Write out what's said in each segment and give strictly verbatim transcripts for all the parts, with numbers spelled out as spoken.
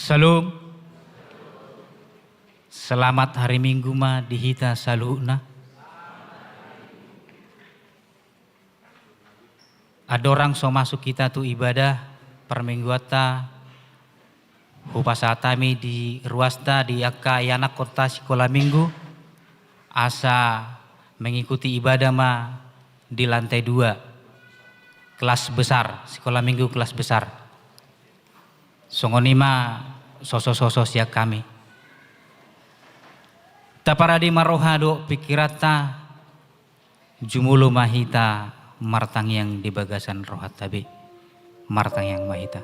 Syalom. Selamat hari Minggu ma di hita saluhutna. Andorang so masuk hita tu ibadah parmingguanta, hupasahat hami di ruasta di angka ianakhonta sikola minggu, asa mengikuti ibadah ma di lantai dua, kelas besar, sikola minggu kelas besar. Songon i ma soso-soso sian hami. Taparade ma roha dohot pingkiranta, jumolo ma hita martangiang di bagasan rohanta be. Martangiang ma hita.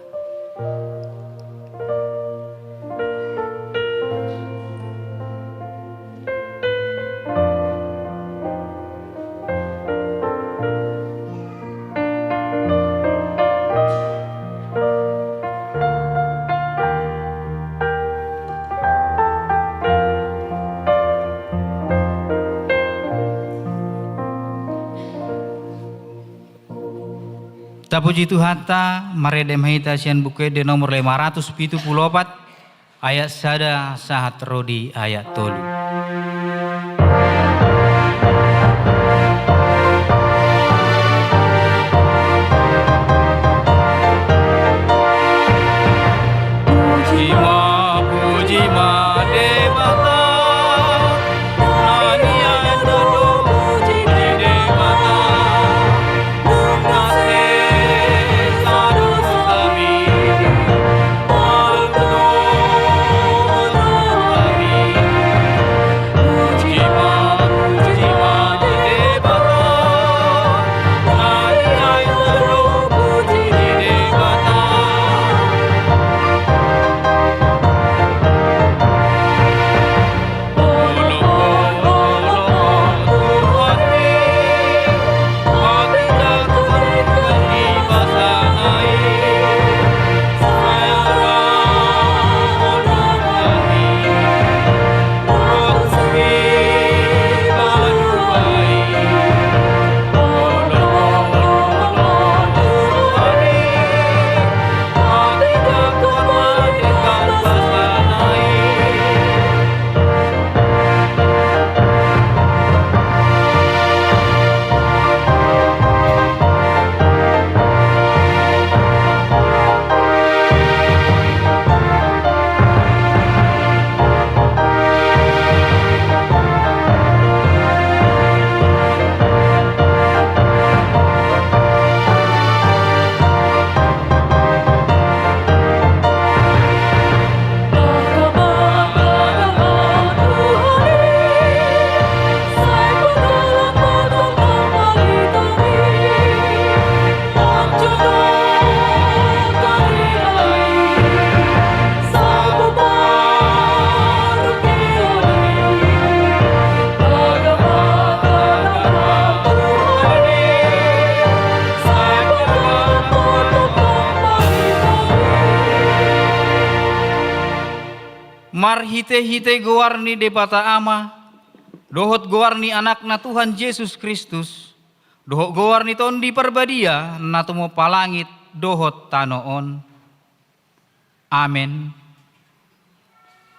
Tapuji Tuhanta, marende ma hita sian Buku Ende nomor lima ratus pitu pulu opat, ayat sada sahat ro di ayat tolu. Puji ma, puji ma Debata, na nian do puji di Debata. Marhite-hite goar ni Debata Ama, dohot goar ni Anakna Tuhan Jesus Kristus, dohot goar ni Tondi Parbadia, na tumompa langit dohot tano on. Amen.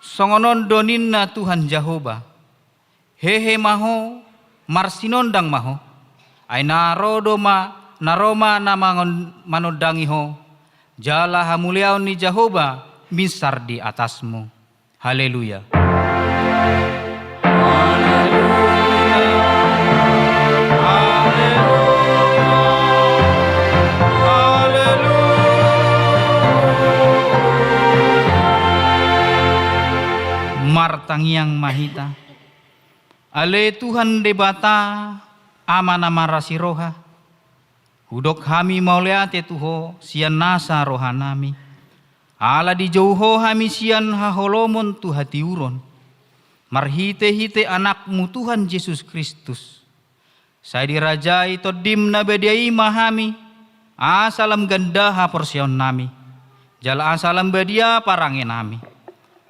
Songon on do ninna Tuhan Jahowa: Hehe ma ho, marsinondang ma ho, ai na ro do ma, na ro ma na mangon-, manondangi ho, jala hamuliaon ni Jahowa minsar di atasmu. Haleluya. Martangiang ma hita. Ale Tuhan Debata, Ama na marasi roha, hudok hami mauliate tu Ho sian nasa rohanami, ala dijou Ho hami sian haholomon tu hatiuron, marhite-hite Anakmu Tuhan Jesus Kristus. Sai dirajai Tondim na badia i ma hami, asa lam ganda haporseaonnami, jala asa lam badia parangenami.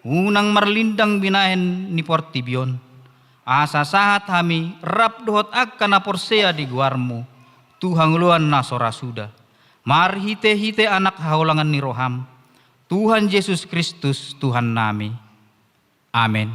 Unang marlindang binahen ni portibi on, asa sahat hami rap dohot angka na porsea di goarmu tu hangoluan na so ra suda, marhite-hite Anak haholongan ni roham, Tuhan Jesus Kristus, Tuhannami. Amen.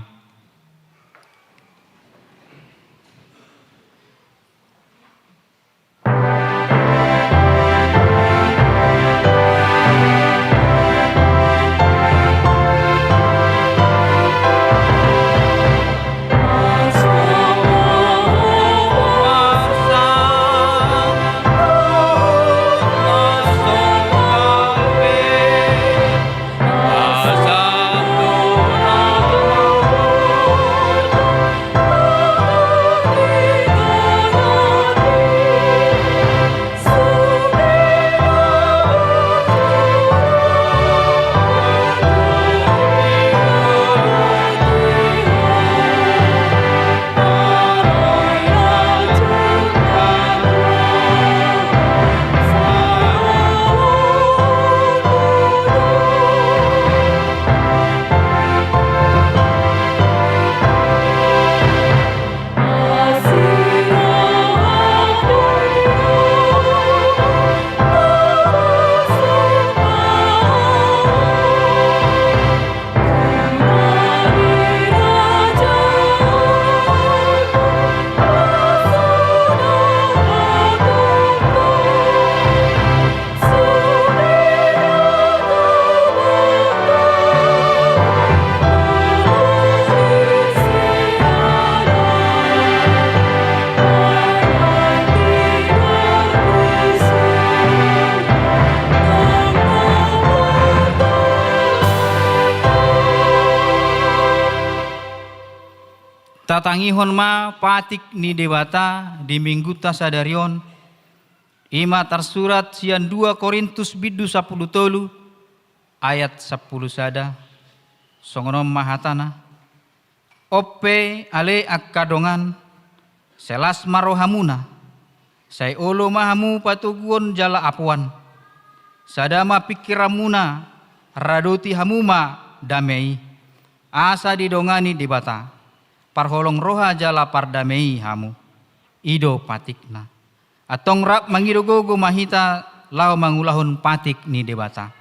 Tatangihon ma patik ni Debata di Minggunta sadari on, i ma tarsurat sian dua Korintus bindu sampulu tolu ayat sampulu sada, songon on ma hatana: On pe ale angka dongan, sai las ma rohamuna, sai olo ma hamu patoguon jala apoan. Sada ma pingkiranmuna, radoti hamu ma dame i, asa didongani Debata. Parholong roha jala pardame i hamu. I do patikna. Antong rap mangido gogo ma hita laho mangulahon patik ni Debata.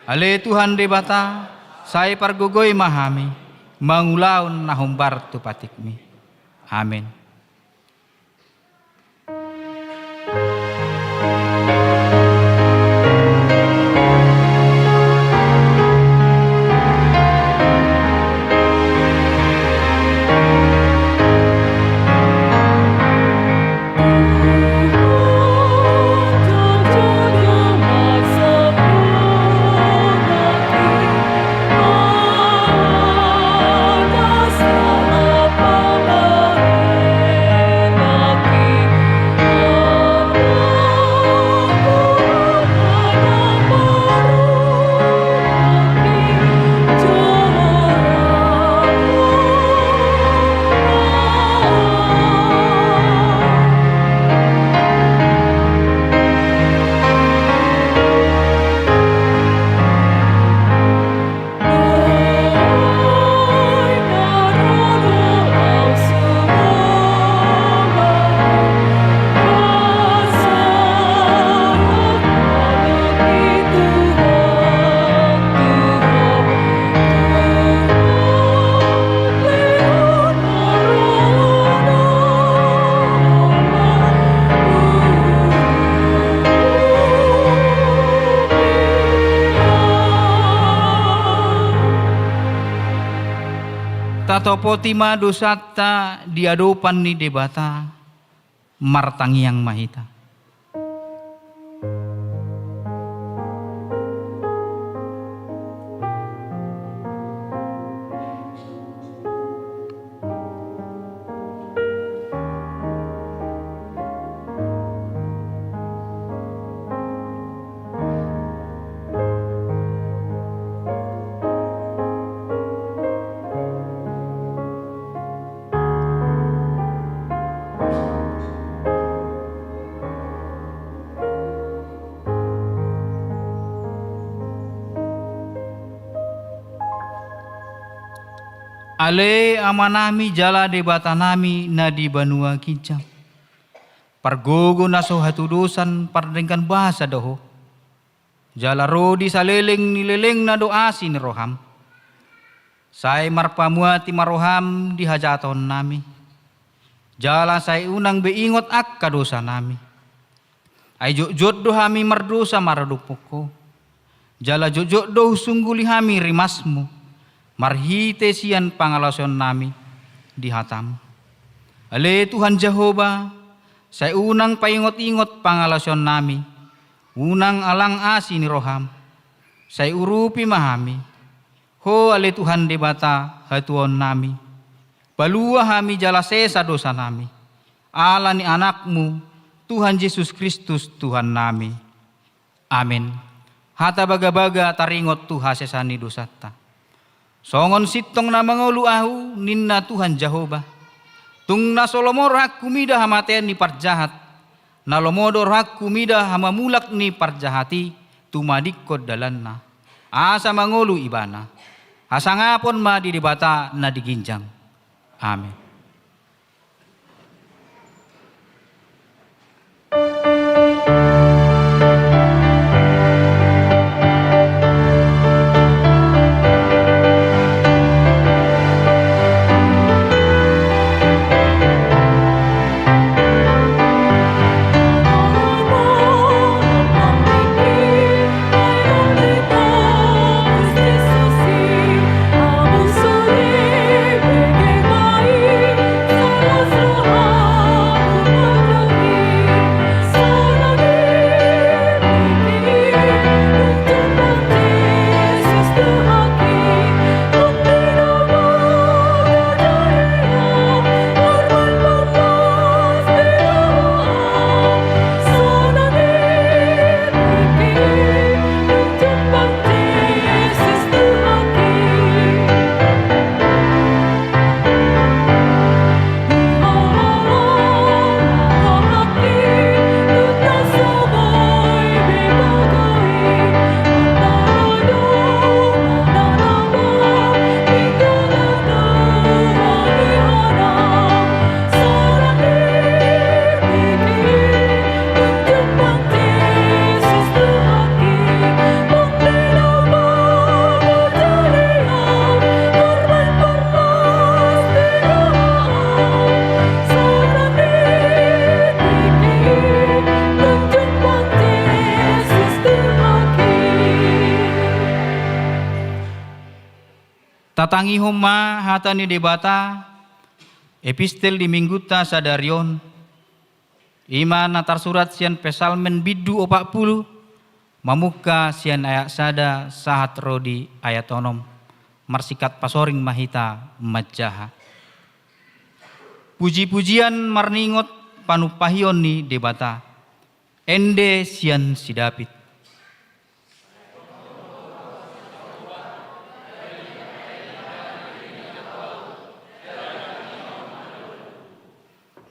Ale Tuhan Debata, sai pargogoi ma hami mangulahon na hombar tu patikmi. Amen. Tatopoti ma dosanta di adopan ni Debata, martangiang ma hita. Ale Amanami jala Debatanami na di banua ginjang, pargogo na so hatudosan pardenggan basa do Ho. Jala ro di saleleng ni lelengna do asi ni roham. Sai marpamuati ma roham di hajahatonnami. Jala sai unang be ingot angka dosanami. Ai jotjot do hami mardosa maradophon Ho. Jala jotjot do husungguli hami rimasmu, marhite sian pangalaosionnami di hatam. Ale Tuhan Jahowa, sai unang paingot-ingot pangalaosionnami, unang alang asi ni roham, sai urupi ma hami. Ho ale Tuhan Debata hatuaonnami, palua hami jala sesa dosanami, ala ni Anakmu, Tuhan Jesus Kristus Tuhannami. Amen. Hata bagabaga taringot tu hasesaan ni dosanta. Songon sintong na mangolu ahu, ninna Tuhan Jahowa. Tung na so lomo rohangku mida hamatean ni parjahat, na lomo do rohangku mida hamamulak ni parjahat i tumadingkon dalanna, asa mangolu ibana. Hasangapon ma di Debata na di ginjang. Amen. Tatangihon ma hata ni Debata, epistel di minggunta sadari on, i ma na tarsurat sian Psalmen bindu opat pulu, mamungka sian ayat sada sahat ro di ayat onom. Marsingkat pasoring ma hita manjaha. Puji-pujian marningot panumpahion ni Debata. Ende sian si David.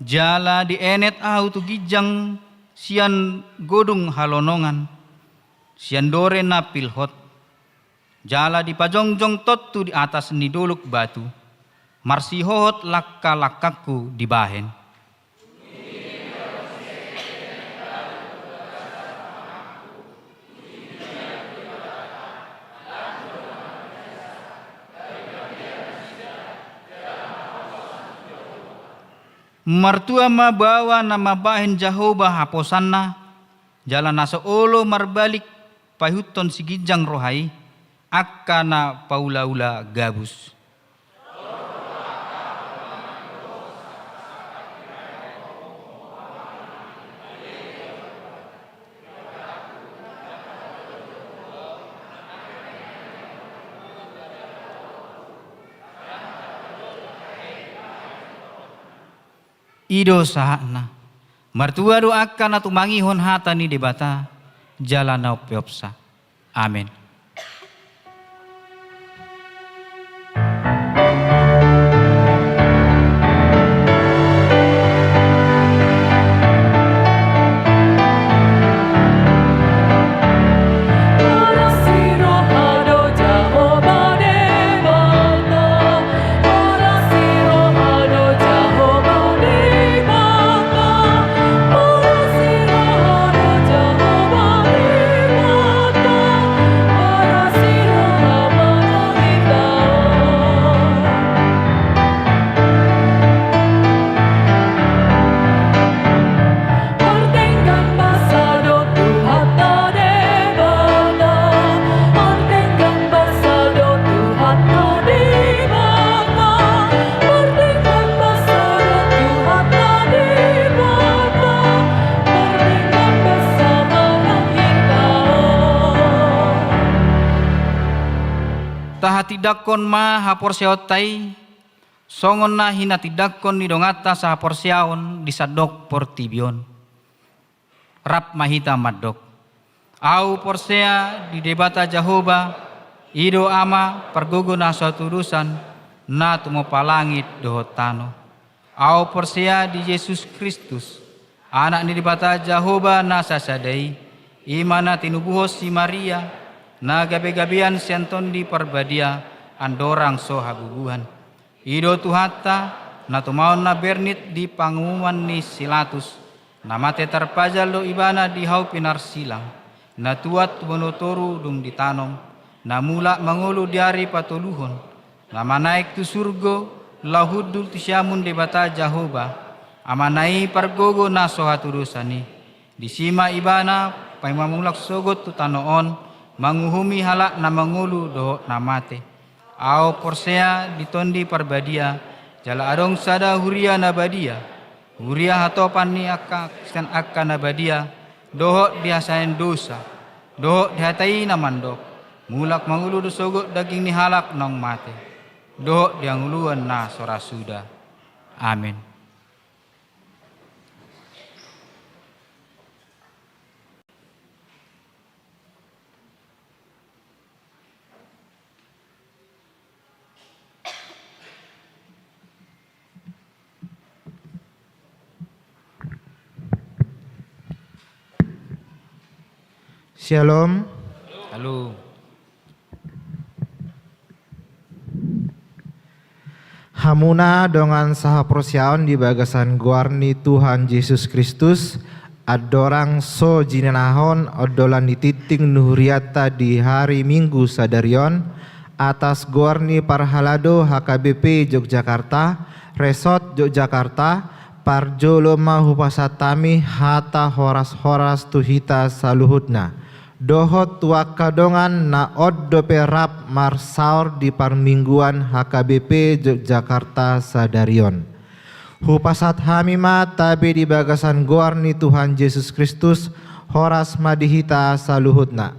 Jala dienet ahu tu ginjang sian godung halonongan, sian dore na pilhot. Jala dipajongjong tontu di atas ni dolok batu, marsihohot langka-langkangku dibahen. Martua ma baoa na mambahen Jahowa haposanna, jala na so olo marbalik paihuthon siginjang roha i, angka na paula-ula gabus. I do sahatna. Martua do angka na tumangihon hata ni Debata, jala na umpeopsa. Amen. Tindanghon ma haporseaonta i, songon na hinatindangkon ni donganta sahaporseaon di sandok portibi on. Rap ma hita mandok: Ahu porsea di Debata Jahowa, i do Ama pargogo na so hatudosan, na tumompa langit dohot tano. Ahu porsea di Jesus Kristus, Anak ni Debata Jahowa na sasada i, i ma na tinubuhon si Maria, na gabegabean sian Tondi Parbadia, andorang so habubuhan. I do Tuhanta, na tumaon na bernit di panguhuman ni si Latus, na mate tarpajal do Ibana di hau pinarsilang, na tuat tu banua toru dung ditanom, na mulak mangolu di ari patoluhon, na manaek tu surgo, laho hundul tu siamun Debata Jahowa, Amana i pargogo na so hatudosan i. Disi ma Ibana paima mulak sogot tu tano on, manguhumi halak na mangolu dohot na mate. Ahu porsea di Tondi Parbadia, jala adong sada huria na badia, huria hatopan ni angka Kristen angka na badia, dohot di hasesaan dosa, dohot di hata i na mandok: Mulak mangolu do sogot daging ni halak naung mate, dohot di hangoluan na so ra suda. Amen. Syalom. Halo. Hamuna dongan sahaporseaon di bagasan goar ni Tuhan Jesus Kristus, andorang so jinenahon ondolan ni tingting ni hurianta di hari Minggu sadari on, atas goar ni parhalado H K B P Yogyakarta, Resort Yogyakarta, parjolo ma hupasahat hami hata horas-horas tu hita saluhutna, dohot tu angka dongan na on dope rap marsaor di parmingguan H K B P Yogyakarta sadari on. Hupasahat hami ma tabe di bagasan goar ni Tuhan Jesus Kristus, horas ma di hita saluhutna.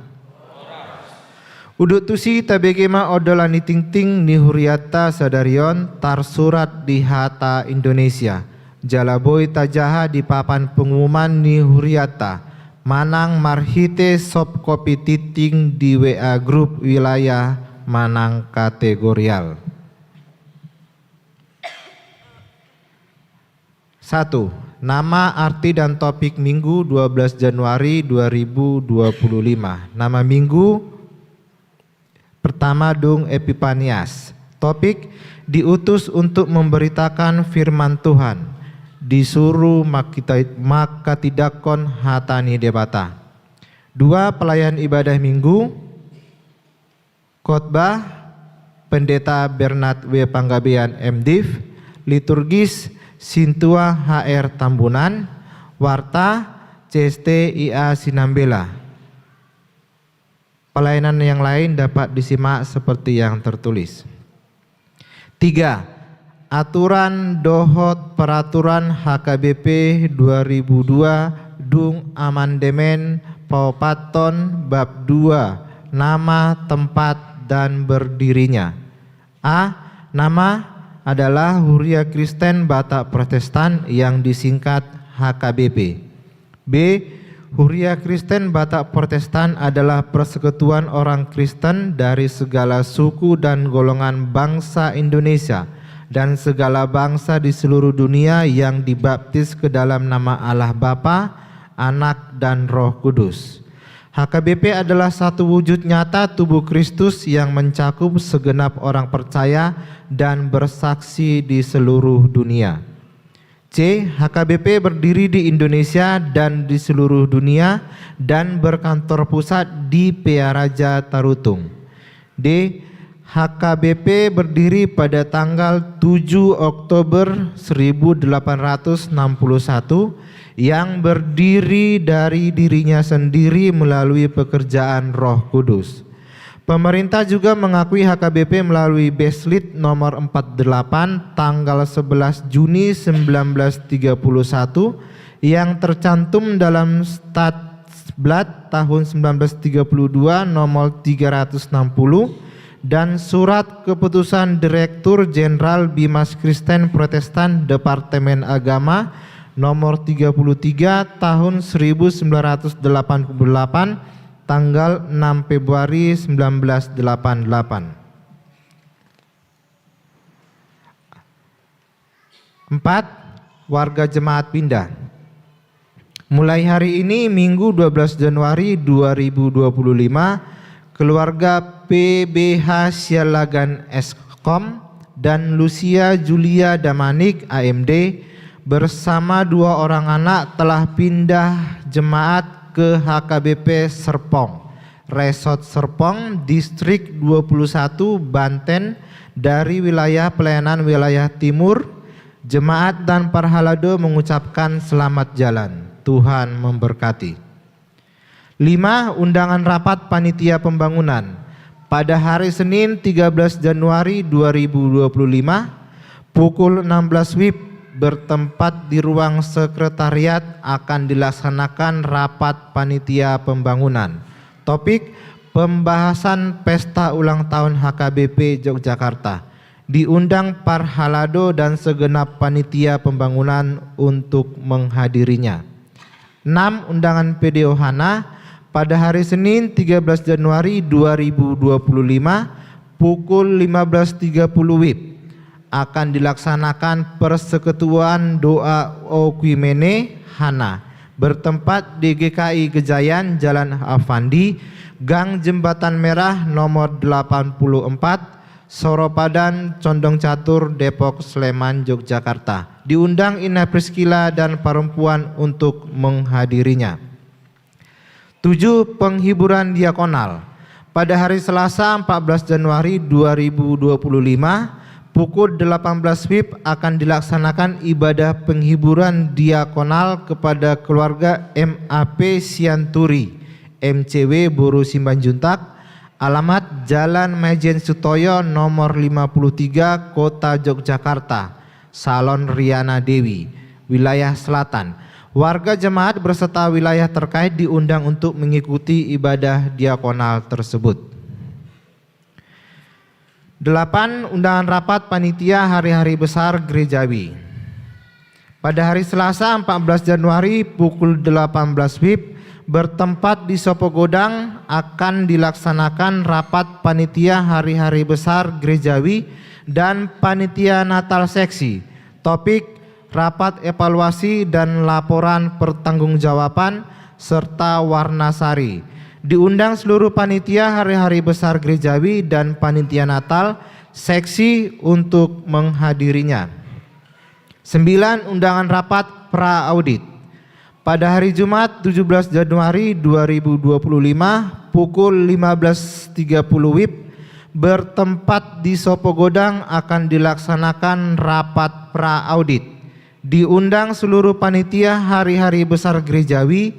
Udut tusi, tabege ma ondolan ni tingting ni hurianta sadari on tarsurat di hata Indonesia, jala boi tajaha di papan pengumuman ni hurianta, manang marhite soft copy tingting di W A grup wilayah manang kategorial. Satu, nama, arti, dan topik Minggu dua belas Januari dua ribu dua puluh lima. Nama Minggu pertama dung Epipanias. Topik, diutus untuk memberitakan firman Tuhan, disuruh makita-, mangkatindangkon hata ni Debata. Dua, pelayan ibadah Minggu. Khotbah, Pendeta Bernard W Panggabean, M Div. Liturgis, Sintua H R Tambunan. Warta, C S T I A Sinambela. Pelayanan yang lain dapat disimak seperti yang tertulis. Tiga, aturan dohot peraturan H K B P dua ribu dua dung amandemen paopathon bab dua, nama, tempat, dan berdirinya. A, nama adalah Huria Kristen Batak Protestan yang disingkat H K B P. B, Huria Kristen Batak Protestan adalah persekutuan orang Kristen dari segala suku dan golongan bangsa Indonesia dan segala bangsa di seluruh dunia yang dibaptis ke dalam nama Allah Bapa, Anak, dan Roh Kudus. H K B P adalah satu wujud nyata tubuh Kristus yang mencakup segenap orang percaya dan bersaksi di seluruh dunia. C, H K B P berdiri di Indonesia dan di seluruh dunia dan berkantor pusat di Pearaja Tarutung. D, H K B P berdiri pada tanggal tujuh Oktober seribu delapan ratus enam puluh satu, yang berdiri dari dirinya sendiri melalui pekerjaan Roh Kudus. Pemerintah juga mengakui H K B P melalui Beslit nomor empat delapan tanggal sebelas Juni sembilan belas tiga puluh satu, yang tercantum dalam Statsblad tahun sembilan belas tiga puluh dua nomor tiga ratus enam puluh, Dan surat keputusan Direktur Jenderal Bimas Kristen Protestan Departemen Agama nomor tiga puluh tiga tahun seribu sembilan ratus delapan puluh delapan, tanggal enam Februari sembilan belas delapan delapan. Empat, warga jemaat pindah. Mulai hari ini, Minggu dua belas Januari dua ribu dua puluh lima, keluarga P B H Sialagan S Kom dan Lucia Julia Damanik A M D bersama dua orang anak telah pindah jemaat ke H K B P Serpong, Resort Serpong, Distrik dua puluh satu, Banten, dari wilayah pelayanan wilayah timur. Jemaat dan parhalado mengucapkan selamat jalan. Tuhan memberkati. Lima, undangan rapat panitia pembangunan. Pada hari Senin, tiga belas Januari dua ribu dua puluh lima, pukul enam belas wib, bertempat di ruang sekretariat, akan dilaksanakan rapat panitia pembangunan. Topik: pembahasan pesta ulang tahun H K B P Yogyakarta. Diundang parhalado dan segenap panitia pembangunan untuk menghadirinya. Enam, undangan P D O Hana. Pada hari Senin, tiga belas Januari dua ribu dua puluh lima, pukul lima belas tiga puluh wib, akan dilaksanakan persekutuan doa Oikumene Hana, bertempat di G K I Gejayan, Jalan Afandi, Gang Jembatan Merah nomor delapan puluh empat, Soropadan, Condong Catur, Depok, Sleman, Yogyakarta. Diundang Ina Priskila dan Parempuan untuk menghadirinya. Tujuh, penghiburan diakonal. Pada hari Selasa, empat belas Januari dua ribu dua puluh lima, pukul delapan belas wib, akan dilaksanakan ibadah penghiburan diakonal kepada keluarga M A P Sianturi, M C W, boru Simanjuntak, alamat Jalan Majen Sutoyo nomor lima puluh tiga, Kota Yogyakarta, Salon Riana Dewi, wilayah selatan. Warga jemaat berserta wilayah terkait diundang untuk mengikuti ibadah diakonal tersebut. Delapan, undangan rapat panitia hari-hari besar gerejawi. Pada hari Selasa, empat belas Januari, pukul delapan belas wib, bertempat di Sopogodang, akan dilaksanakan rapat panitia hari-hari besar gerejawi dan panitia Natal seksi. Topik: rapat evaluasi dan laporan pertanggungjawaban serta warna sari. Diundang seluruh panitia hari-hari besar gerejawi dan panitia Natal seksi untuk menghadirinya. Sembilan, undangan rapat pra audit. Pada hari Jumat, tujuh belas Januari dua ribu dua puluh lima, pukul lima belas tiga puluh wib, bertempat di Sopogodang, akan dilaksanakan rapat pra audit. Diundang seluruh panitia hari-hari besar gerejawi,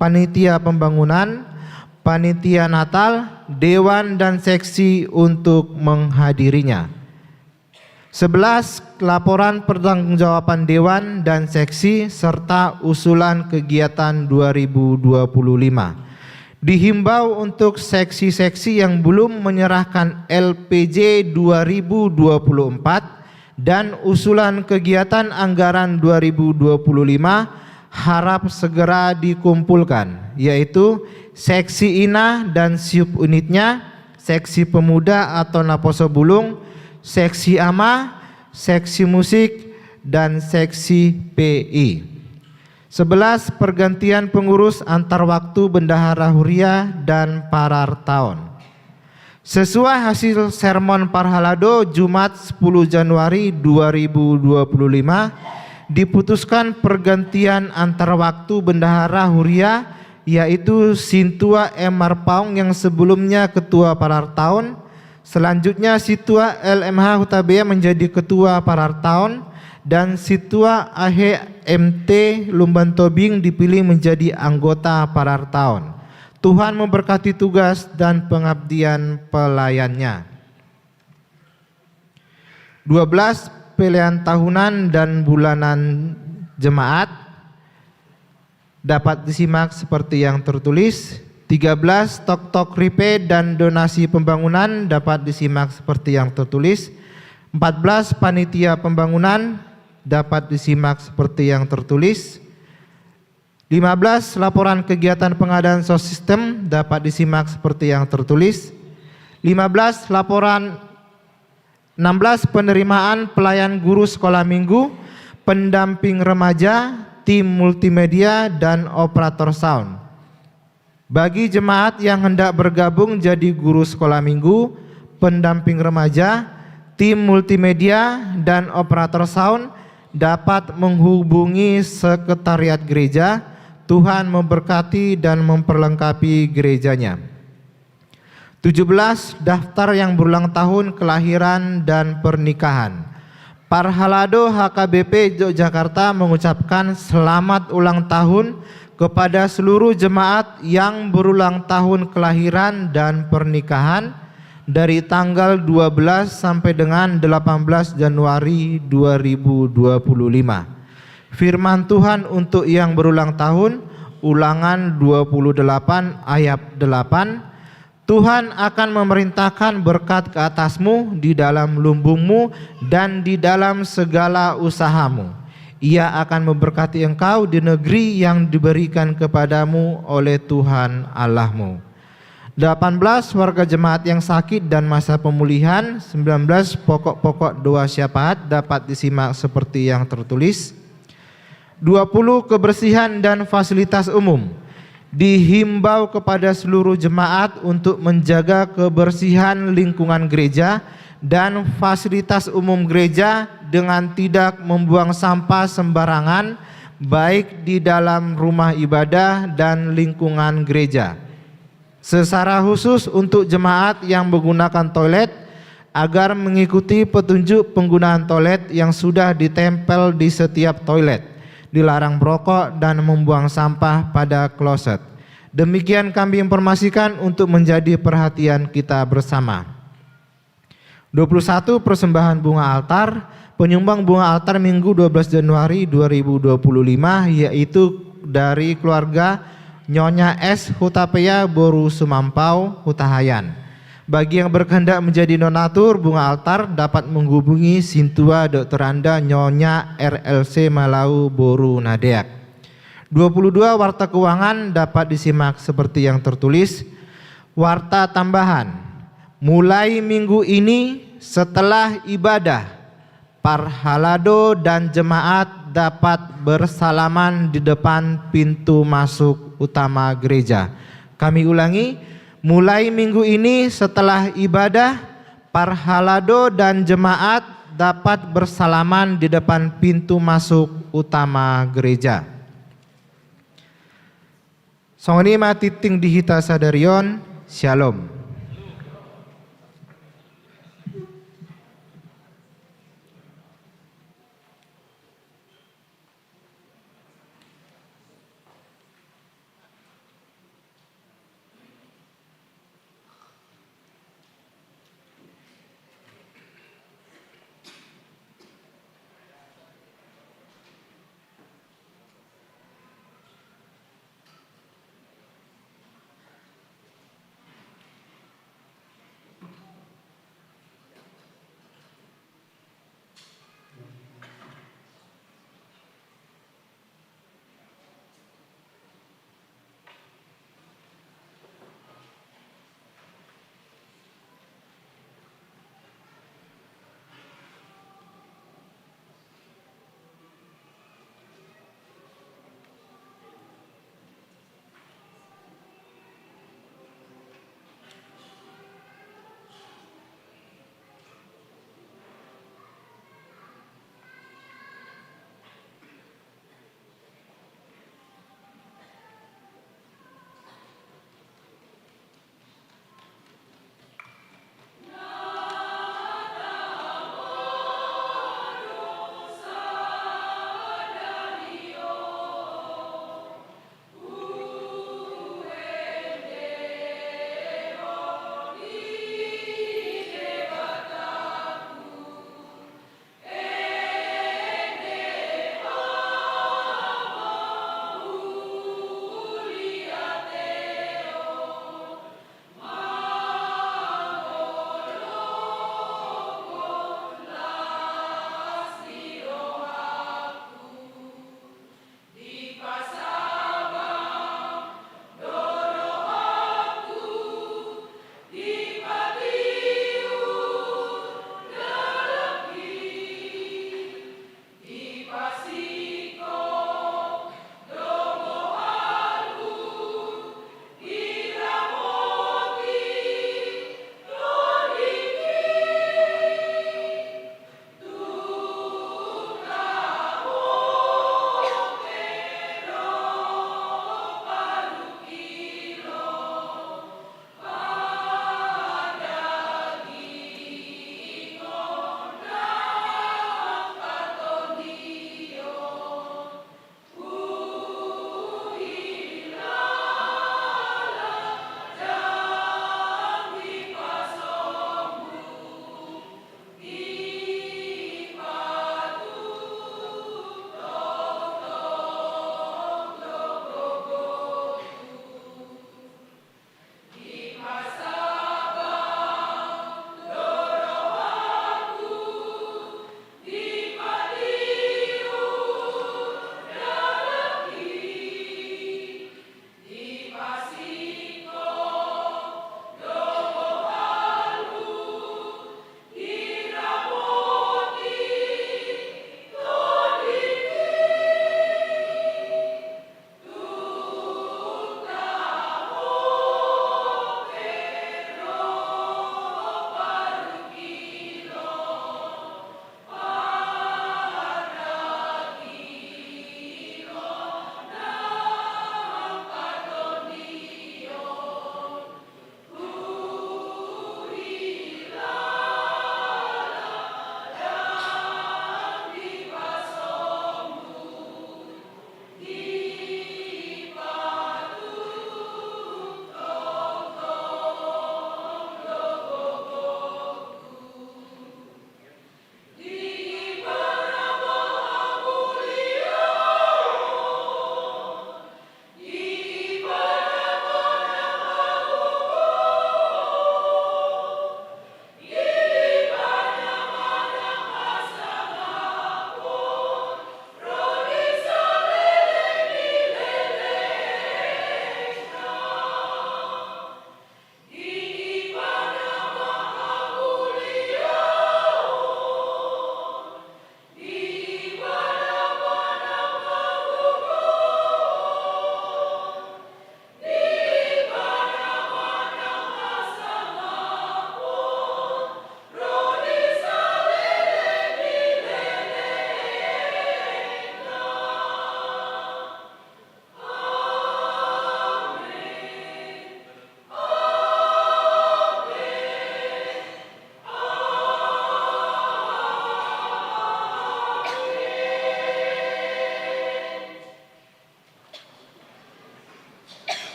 panitia pembangunan, panitia Natal, dewan, dan seksi untuk menghadirinya. Sebelas, laporan pertanggungjawaban dewan dan seksi serta usulan kegiatan dua ribu dua puluh lima. Dihimbau untuk seksi-seksi yang belum menyerahkan L P J dua ribu dua puluh empat dan usulan kegiatan anggaran dua ribu dua puluh lima harap segera dikumpulkan, yaitu seksi Ina dan sub-unitnya, seksi pemuda atau naposo bulung, seksi ama, seksi musik, dan seksi P I. Sebelas, pergantian pengurus antar waktu bendahara huria dan parartaon. Sesuai hasil sermon parhalado Jumat, sepuluh Januari dua ribu dua puluh lima, diputuskan pergantian antar waktu bendahara huria, yaitu Sintua M Marpaung yang sebelumnya ketua parartaon, selanjutnya Sintua L M H Hutabean menjadi ketua parartaon, dan Sintua A H M T Lumban Tobing dipilih menjadi anggota parartaon. Tuhan memberkati tugas dan pengabdian pelayannya. Dua belas, pelean tahunan dan bulanan jemaat. Dapat disimak seperti yang tertulis. Tiga belas, toktok ripe dan donasi pembangunan dapat disimak seperti yang tertulis. Empat belas, panitia pembangunan dapat disimak seperti yang tertulis. Lima belas, laporan kegiatan pengadaan sound system dapat disimak seperti yang tertulis. Lima belas, laporan Enam belas, penerimaan pelayan guru sekolah minggu, pendamping remaja, tim multimedia, dan operator sound. Bagi jemaat yang hendak bergabung jadi guru sekolah minggu, pendamping remaja, tim multimedia, dan operator sound, dapat menghubungi sekretariat gereja. Tuhan memberkati dan memperlengkapi gerejanya. Tujuh belas, daftar yang berulang tahun kelahiran dan pernikahan. Parhalado H K B P Yogyakarta mengucapkan selamat ulang tahun kepada seluruh jemaat yang berulang tahun kelahiran dan pernikahan dari tanggal dua belas sampai dengan delapan belas Januari dua ribu dua puluh lima. Firman Tuhan untuk yang berulang tahun, Ulangan dua puluh delapan ayat delapan, Tuhan akan memerintahkan berkat ke atasmu di dalam lumbungmu dan di dalam segala usahamu. Ia akan memberkati engkau di negeri yang diberikan kepadamu oleh Tuhan Allahmu. Delapan belas, warga jemaat yang sakit dan masa pemulihan. Sembilan belas, pokok-pokok doa syafaat dapat disimak seperti yang tertulis. Dua puluh, kebersihan dan fasilitas umum. Dihimbau kepada seluruh jemaat untuk menjaga kebersihan lingkungan gereja dan fasilitas umum gereja dengan tidak membuang sampah sembarangan, baik di dalam rumah ibadah dan lingkungan gereja. Secara khusus untuk jemaat yang menggunakan toilet, agar mengikuti petunjuk penggunaan toilet yang sudah ditempel di setiap toilet, dilarang merokok dan membuang sampah pada kloset. Demikian kami informasikan untuk menjadi perhatian kita bersama. Dua puluh satu, persembahan bunga altar. Penyumbang bunga altar Minggu dua belas Januari dua ribu dua puluh lima, yaitu dari keluarga Nyonya S Hutapea, boru Sumampau, Hutahaean. Bagi yang berkehendak menjadi donatur bunga altar dapat menghubungi Sintua Doktoranda Nyonya R L C Malau, boru Nadeak. Dua puluh dua, warta keuangan dapat disimak seperti yang tertulis. Warta tambahan. Mulai minggu ini, setelah ibadah, parhalado dan jemaat dapat bersalaman di depan pintu masuk utama gereja. Kami ulangi, mulai minggu ini, setelah ibadah, parhalado dan jemaat dapat bersalaman di depan pintu masuk utama gereja. Songon i ma tingting di hita sadari on. Syalom.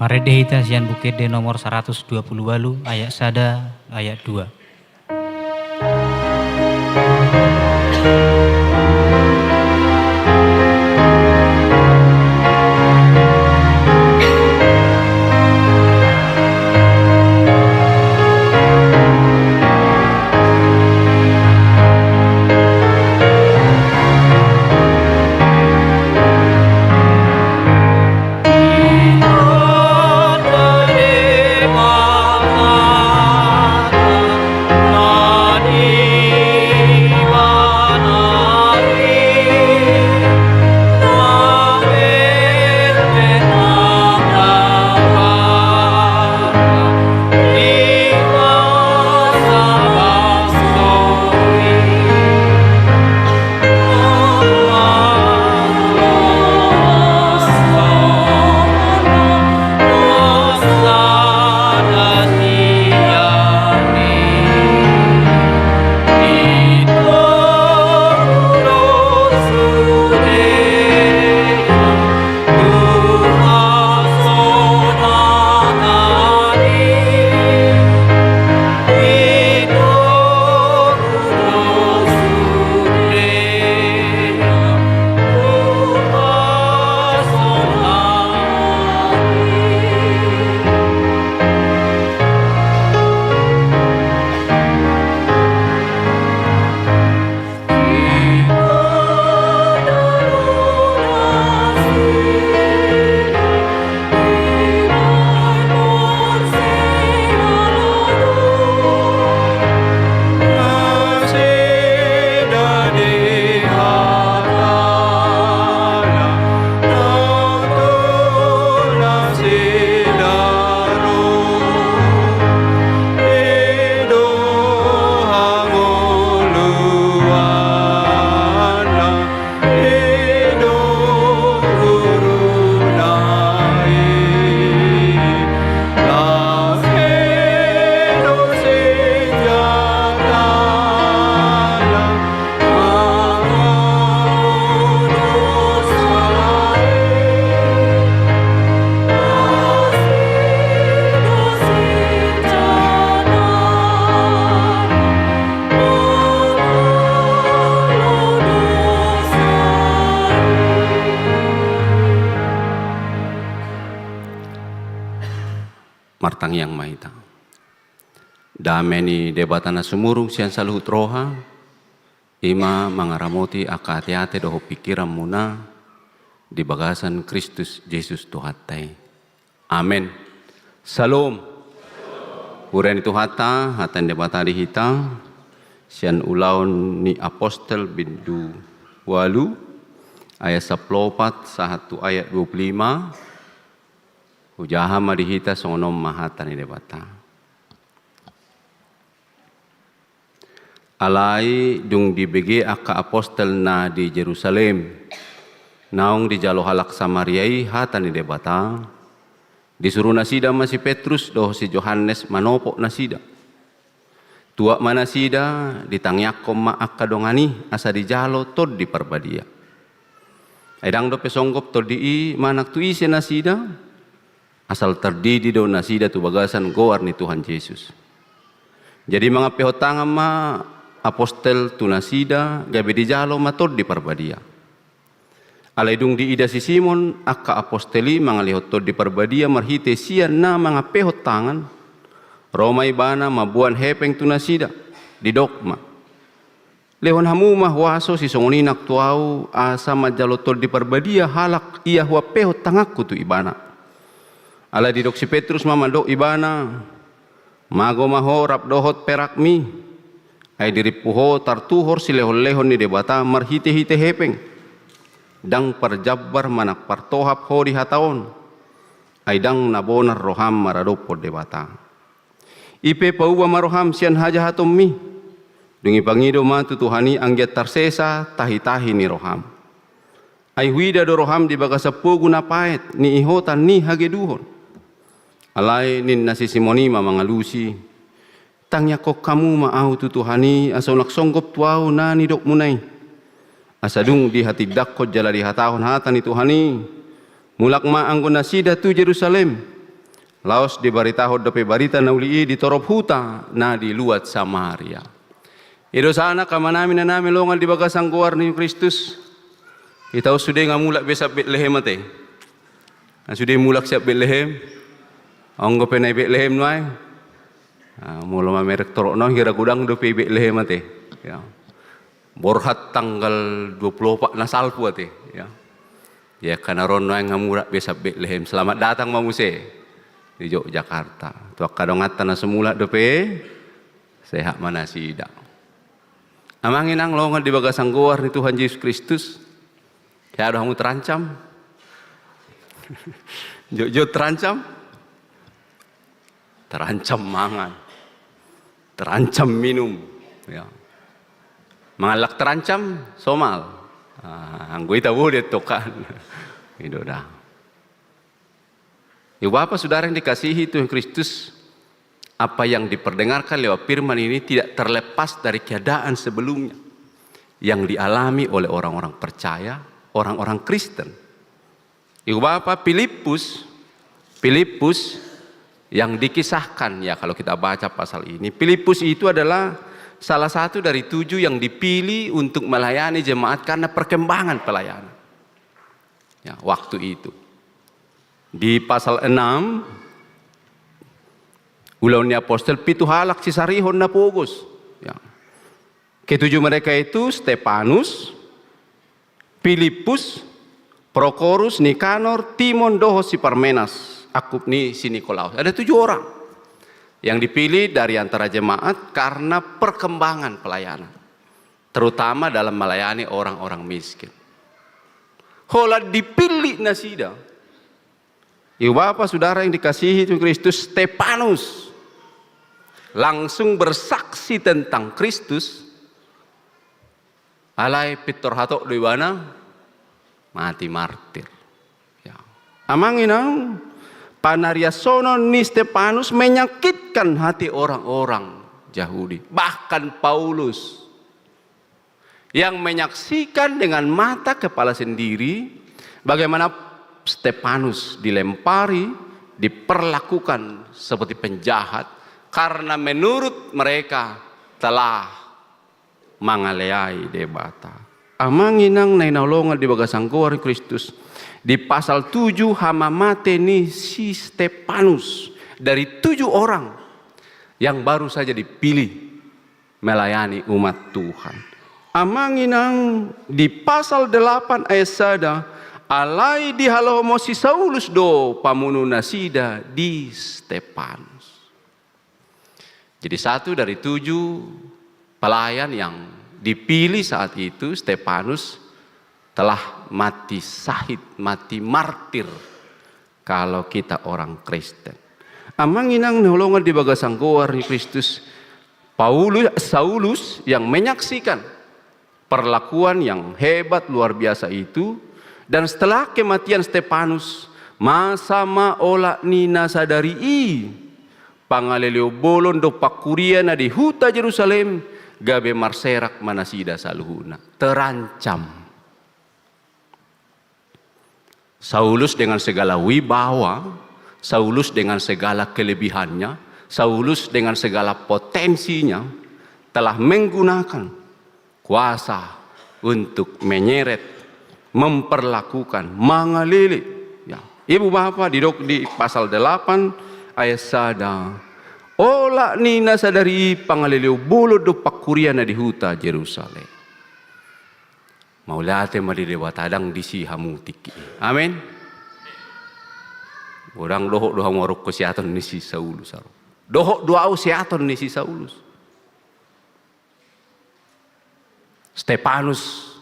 Marende hita sian Buku Ende nomor saratus dua pulu ualu, ayat sada, ayat dua. Martangiang ma hita. Dame ni Debata na sumurung sian saluhut roha, i ma mangaramoti angka ateate dohot pingkiranmuna di bagasan Kristus Jesus Tuhanta i. Amen. Syalom. Huria ni Tuhanta, hata ni Debata di hita, sian Ulaon ni Apostel bindu ualu, ayat sampulu opat sahat tu ayat dua pulu lima, hujaha ma di hita songon on ma hata ni Debata. Alai dung dibege angka apostel na di Jerusalem, naung dijalo halak Samaria i hata ni Debata, disuru nasida ma si Petrus dohot si Johannes manopot nasida. Tuat ma nasida, ditangiangkon ma angka dongan i asa dijalo Tondi Parbadia. Ai ndang dope songgop Tondi i manang tu ise nasida, asal tardidi do nasida tu bagasan goar ni Tuhan Jesus. Jadi mangampehon tangan ma apostel tu nasida, gabe dijalo ma Tondi Parbadia. Alai dung diida si Simon angka apostel i mangalehon Tondi Parbadia marhite sian na mangampehon tangan, ro ma ibana mamboan hepeng tu nasida, didok ma: Lehon hamu ma huaso sisongon i nang tu ahu, asa manjalo Tondi Parbadia halak ia huampehon tanganku tu ibana. Alai didok si Petrus ma mandok ibana: Mago ma ho rap dohot perakmi, ai dirimpu ho tartuhor silehonlehon ni Debata marhitehite hepeng. Ndang parjambar manang partohap ho di hata on, ai ndang na bonar roham maradophon Debata. I pe pauba ma roham sian hajahatonmi, dung i pangido ma tu Tuhan i anggiat tarsesa tahitahi ni roham. Ai huida do roham di bagasan pogu na paet ni ihotan ni hageduhon. Alai ninna si Simon i ma mangalusi: Tangiangkon hamu ma ahu tu Tuhan i, asa unang songgop tu ahu na nidokmuna i. Asa dung dihatindangkon jala dihatahon hata ni Tuhan i, mulak ma anggo nasida tu Jerusalem, Laos dibaritahon dope barita na uli i di torop huta na di luat Samaria. I do sahat angka amanami, inanami na longan di bagasan goar ni Kristus. Hita on sude nga mulak be sian Betlehem ate. Na sude mulak sian Betlehem. Anggo pe na i Betlehem nuaeng. Ah, molo mamereng torop na on, hira godang dope i Betlehem ate. Ya. Borhat tanggal dua puluh opat na salpu ate. Ya. Ya, angka na ro nuaeng nga mulak be sian Betlehem. Selamat datang ma muse. Di Yogyakarta. Tu angka donganta na so mulak dope, sehat ma nasida. Amang inang longan di bagasan goar ni Tuhan Jesus Kristus. Hea do hamu terancam? Jotjot terancam? Terancam mangan. Terancam minum. Ya. Mangallang terancam, somal. Ah, anggo hita boi do antong kan. I do da. Ibu Bapa, Saudara yang dikasihi Tuhan Kristus, apa yang diperdengarkan lewat firman ini tidak terlepas dari keadaan sebelumnya yang dialami oleh orang-orang percaya, orang-orang Kristen. Ibu Bapa, Filipus, Filipus yang dikisahkan, ya, kalau kita baca pasal ini, Filipus itu adalah salah satu dari tujuh yang dipilih untuk melayani jemaat karena perkembangan pelayanan. Ya, waktu itu. Di pasal enam, Ulaon ni Apostel, pitu halak sisarihon na pogos. Ya. Ketujuh mereka itu Stefanus, Filipus, Prokorus, Nikanor, Timon, dohot si Parmenas, angkup ni si Nikolaus. Ada tujuh orang yang dipilih dari antara jemaat karena perkembangan pelayanan, terutama dalam melayani orang-orang miskin. Holan dipilih nasida. Ibu Bapa, Saudara yang dikasihi Tuhan Kristus, Stefanus langsung bersaksi tentang Kristus, alai pintor hatop do ibana mati martir. Ya. Amang inang, panariasonon ni Stefanus menyakitkan hati orang-orang Yahudi. Bahkan Paulus yang menyaksikan dengan mata kepala sendiri bagaimana Stefanus dilempari, diperlakukan seperti penjahat, karena menurut mereka telah mangaleai Debata. Amang inang na hinaholongan di bagasan goar ni Kristus, di pasal tujuh hamamate ni si Stefanus, dari tujuh orang yang baru saja dipilih melayani umat Tuhan. Amang inang, di pasal delapan ayat sada, alai dihalomosi Saulus do pamunu nasida di Stefanus. Jadi satu dari tujuh pelayan yang dipilih saat itu, Stefanus, telah mati syahid, mati martir kalau kita orang Kristen. Amang inang na hinaholongan di bagasan goar ni Kristus, Paulus, Saulus yang menyaksikan perlakuan yang hebat luar biasa itu, dan setelah kematian Stefanus, masa ma olat ni na sadari i pangaleleon bolon dompak kuria na di huta Jerusalem, gabe marserak ma nasida saluhutna. Terancam. Saulus dengan segala wibawa, Saulus dengan segala kelebihannya, Saulus dengan segala potensinya telah menggunakan kuasa untuk menyeret, memperlakukan, mangalele. Ya. Ibu Bapa, didok di pasal delapan ayat sada, olat ni na sadari i pangaleleon bolon dompak kuria na di huta Jerusalem. Mauliate ma di Debata, ndang disi hamu tingki i. Amin. Godang dohot do hamu aruhon seaton ni si Saulus, aruhon. Dohot do ahu seaton ni si Saulus. Stefanus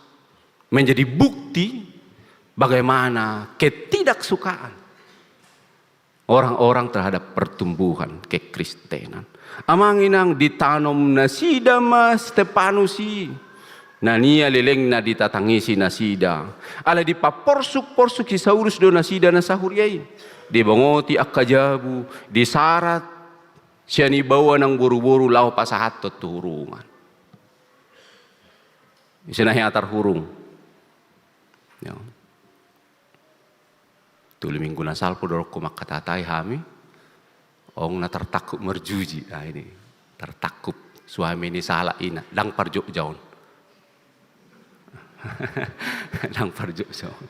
menjadi bukti bagaimana ketidaksukaan orang-orang terhadap pertumbuhan kekristenan. Amang inang, ditanom nasida ma Stefanus i. Na nian lelengna ditatangisi nasida. Alai dipaporsuk-porsuk si Saulus do nasida na sahuria i. Dibongoti angka jabu, disarat sian ibaoa nang boruboru laho pasahathon tu hurungan. Ise na hea tarhurung. Ya. Tolu minggu na salpu do rohangku mangkatatai hami. Ong na tartangkup marjuji, ah, ini tartangkup suami ni sahalak ina, ndang parjokjaon. Ndang parjokjaon.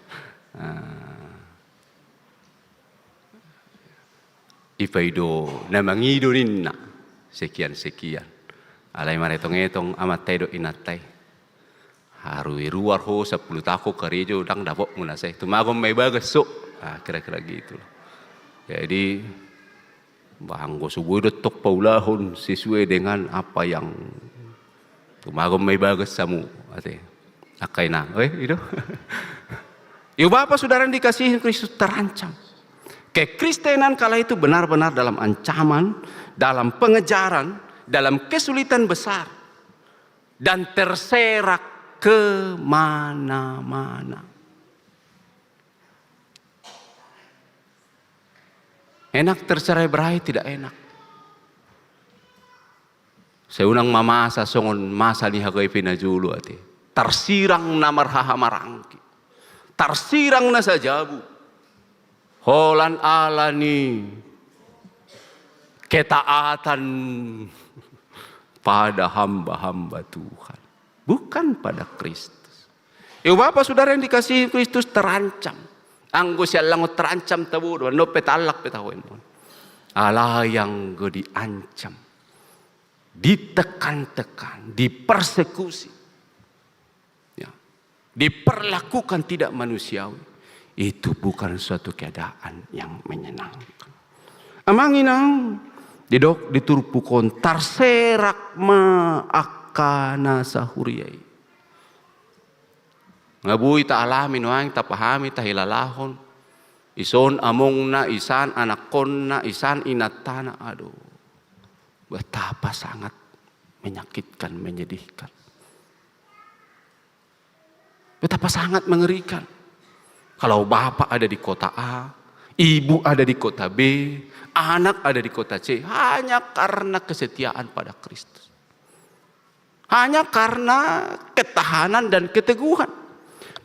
Ah. Ipaido na mangido ninna, sekian-sekian. Alai maretong-etong amanta i dohot inanta i. Haru i ruar ho sampulu taon ho karejo, ndang dapotmu na sai. Tumagon ma i bagas so. Ah, kira-kira gitu lah. Jadi, bah, anggo so boi do tong paulahon sesuai dengan apa yang tumagon ma i bagas hamu, ate. Angka inang, eh, i do. Ibu bapak saudara yang dikasihi Kristus, terancam. Kekristenan kala itu benar-benar dalam ancaman, dalam pengejaran, dalam kesulitan besar. Dan terserak ke mana-mana. Enak tercerai berai? Tidak enak. Sai unang ma masa songon masa ni H K I P na jolo, ate. Tarsirang na marhahamaranggi. Tarsirang na sajabu. Holan ala ni ketaatan pada hamba-hamba Tuhan, bukan pada Kristus. Ibu bapak saudara yang dikasihi Kristus, terancam. Anggo siallangon terancam tabo do, annon pe taallang pe tahohon. Alai anggo diancam, ditekan-tekan, dipersekusi, ya, diperlakukan tidak manusiawi, itu bukan suatu keadaan yang menyenangkan. Amang inang, didok di turpuk on, tarserak ma angka na sahuria i. Nga boi taalami nuaeng, tapahami, tahilalahon. Ison amongna, isan anakkonna, isan inantana, aduh. Betapa sangat menyakitkan, menyedihkan. Betapa sangat mengerikan. Kalau bapak ada di kota A, ibu ada di kota B, anak ada di kota C, hanya karena kesetiaan pada Kristus. Hanya karena ketahanan dan keteguhan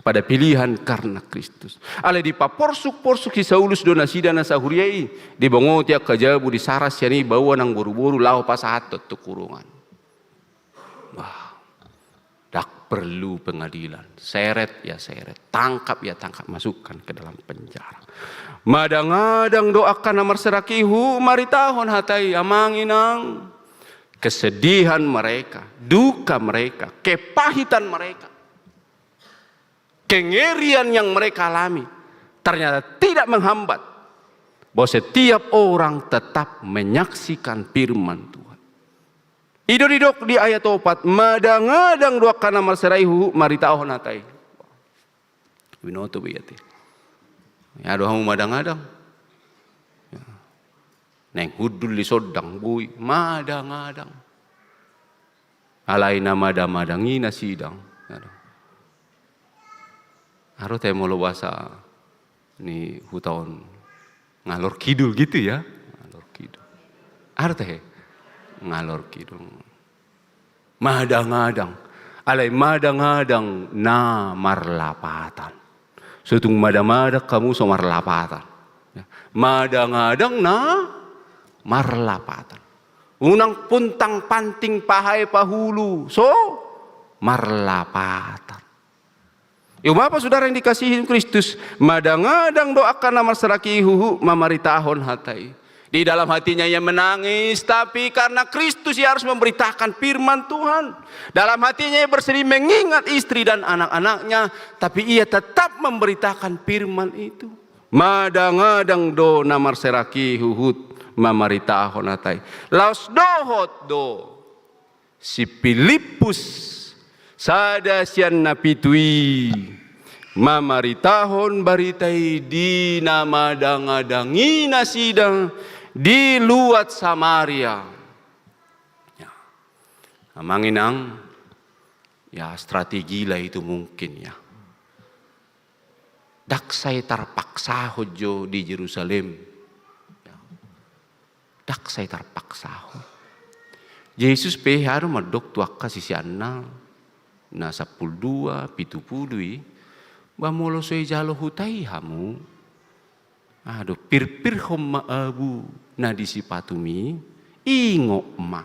pada pilihan karena Kristus. Alai dipaporsuk-porsuk si Saulus do nasida na sahuria i, dibongoti angka jabu, disarat sian i baoa nang boru-boru laho pasahathon tu kurungan. Wah, dak perlu pengadilan. Seret ya seret, tangkap ya tangkap, masukkan ke dalam penjara. Madang-adang do angka na marserak i huhut maritahon hata i, amang inang. Kesedihan mereka, duka mereka, kepahitan mereka, kengerian yang mereka alami ternyata tidak menghambat bahwa setiap orang tetap menyaksikan firman Tuhan. I do didok di ayat opat, madang-adang do angka na marserak i huhut maritahon hata i. Binoto be i ate. Ia do hamu madang-adang. Naeng hundul di sondang, boi madang-adang. Alai na madang-adang i nasida. Ia do. Aro te molo bahasa ni huta on, ngalor kidul gitu ya. Ngalor kidul. Aro te he? Ngalor kidul. Madang-adang. Alai madang-adang na marlapatan. So tung madang-adang hamu so marlapatan. Ya. Madang-adang na marlapatan. Unang puntang panting pahae pahulu so marlapatan. Ibu bapak saudara yang dikasihi Kristus, madang-adang do angka na marserak i huhut mamaritahon hata i. Di dalam hatinya ia menangis, tapi karena Kristus ia harus memberitakan firman Tuhan. Dalam hatinya ia bersedih mengingat istri dan anak-anaknya, tapi ia tetap memberitakan firman itu. Madang-adang do na marserak i huhut mamaritahon hata i. Laos dohot do si Pilippus, sada sian na pitu i, mamaritahon barita i di na madang-adang i nasida di luat Samaria. Ya. Amang inang, ya, strategi lah itu mungkin, ya. Ndang sai tarpaksahon jo di Jerusalem. Ya. Ndang sai tarpaksahon. Jesus pe aha do mandok tu angka siseanna na sampulu dua, pitu pulu i, ba molo so dijalo huta i hamu, aduh, pirpirhon ma abu na di sipatum i, ingot ma.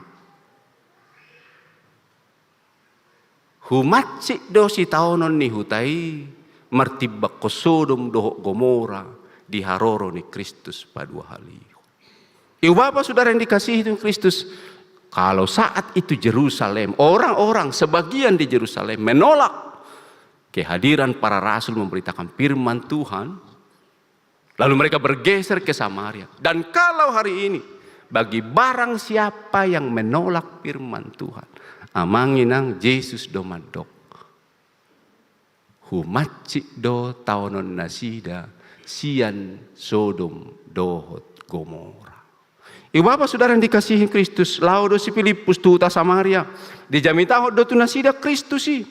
Humansik do sitaonon ni huta i martimbangkon Sodom dohot Gomora di haroro ni Kristus paduahalihon. Ibu bapa saudara yang dikasihi Tuhan Kristus, kalau saat itu Jerusalem, orang-orang sebagian di Jerusalem menolak kehadiran para rasul memberitakan firman Tuhan, lalu mereka bergeser ke Samaria. Dan kalau hari ini, bagi barang siapa yang menolak firman Tuhan, amang inang, Jesus do mandok. Humansik do taonon nasida sian Sodom dohot Gomora. Ibu bapa saudara yang dikasihi Kristus, laho do si Pilippus tu huta Samaria. Dijamitahon do tu nasida Kristus i.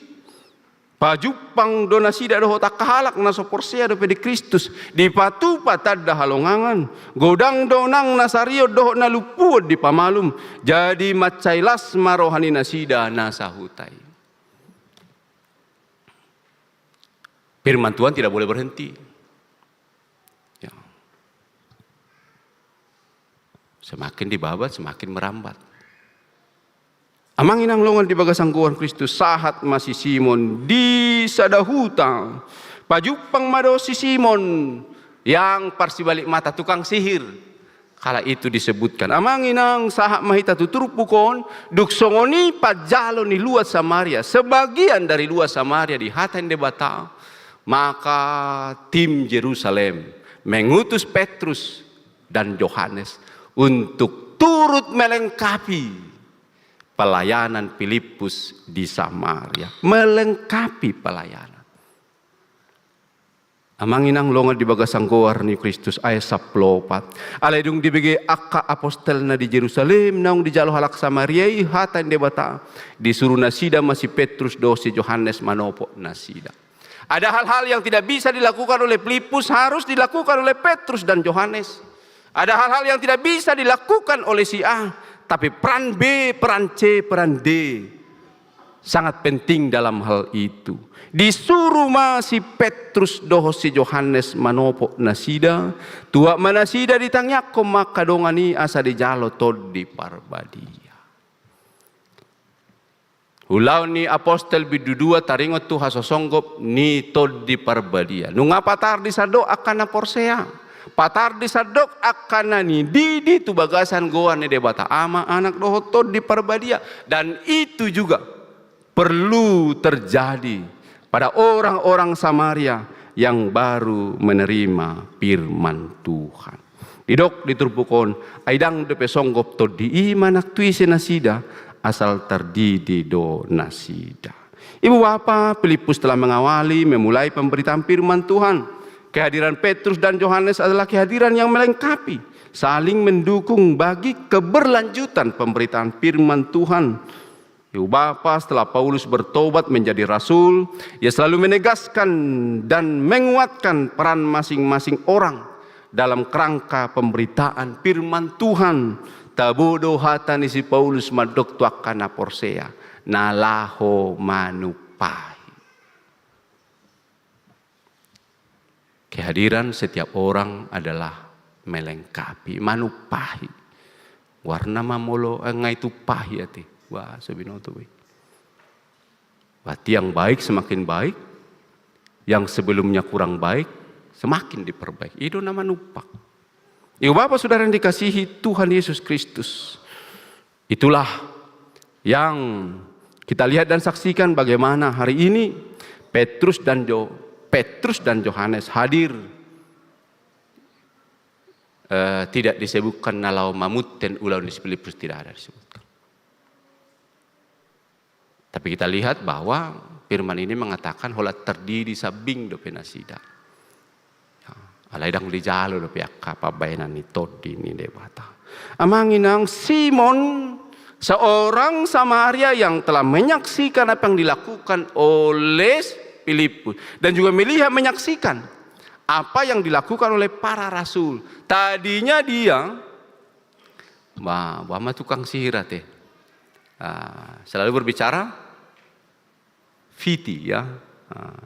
Pajumpang do nasida dohot angka halak na so porsea dope di Kristus, dipatupa tanda halongangan. Godang do nang na sarion dohot na lumpuon dipamalum. Jadi mansai las ma roha ni nasida na sahuta i. Firman Tuhan tidak boleh berhenti. Ya. Semakin dibabat, semakin merambat. Amang inang longan di bagasan goar ni Kristus, sahat ma si Simon di sada huta. Pajumpang ma dohot si Simon, yang parsibalik mata, tukang sihir. Kala itu disebutkan. Amang inang, sahat ma hita tu turpuk on, dung songon i panjalo ni luat Samaria, sebagian dari luat Samaria di hata ni Debata. Maka tim Jerusalem mengutus Petrus dan Yohanes untuk turut melengkapi pelayanan Pilippus di Samaria. Melengkapi pelayanan. Amang inang longan di bagasan goar ni Kristus, ayat sampulu opat. Alai dung dibege angka apostel na di Jerusalem naung dijalo halak Samaria i hata ni Debata, disuru nasida ma si Petrus dohot si Johannes manopot nasida. Ada hal-hal yang tidak bisa dilakukan oleh Pilippus harus dilakukan oleh Petrus dan Johannes. Ada hal-hal yang tidak bisa dilakukan oleh si A, tapi peran B, peran C, peran D sangat penting dalam hal itu. Disuru ma si Petrus dohot si Johannes manopot nasida, tuat ma nasida, ditangiangkon ma angka dongan i asa dijalo Tondi Parbadia. Ulaon ni apostel bindu dua taringot tu hasosonggop ni Tondi Parbadia. Nunga patar di sandok angka na porsea. Patar di sandok angka na nididi tu bagasan goar ni Debata Ama, Anak dohot Tondi Parbadia. Dan itu juga perlu terjadi pada orang-orang Samaria yang baru menerima firman Tuhan. Didok di turpuk on, ai ndang dope songgop Tondi i manang tu ise nasida, asal tardidi do nasida. Ibu bapa, Pilippus telah mengawali, memulai pemberitaan firman Tuhan. Kehadiran Petrus dan Yohanes adalah kehadiran yang melengkapi, saling mendukung bagi keberlanjutan pemberitaan firman Tuhan. Ibu bapa, setelah Paulus bertobat menjadi rasul, ia selalu menegaskan dan menguatkan peran masing-masing orang dalam kerangka pemberitaan firman Tuhan. Tabo do hata ni si Paulus mandok tu angka na porsea, na laho manumpahi. Kehadiran setiap orang adalah melengkapi, manumpahi. Warna ma molo, eh, nga i tumpahi ate. Wah, so binoto be. Berarti yang baik semakin baik, yang sebelumnya kurang baik semakin diperbaiki. I do na manumpak. Ibu bapa saudara yang dikasihi Tuhan Yesus Kristus. Itulah yang kita lihat dan saksikan bagaimana hari ini Petrus dan Jo-, Petrus dan Yohanes hadir, eh, tidak disebutkan na laho mamunten ulaon ni si Pilippus, tidak ada disebutkan. Tapi kita lihat bahwa firman ini mengatakan holan tardidi sambing dope nasida. Ya, alai ndang dijalo dope angka pambahenan ni Tondi ni Debata. Amang inang, Simon, seorang Samaria yang telah menyaksikan apa yang dilakukan oleh Pilippus dan juga melihat, menyaksikan apa yang dilakukan oleh para rasul. Tadinya dia, bah, bah ma tukang sihir ate. Ah, selalu berbicara fitnah, ya. Ah,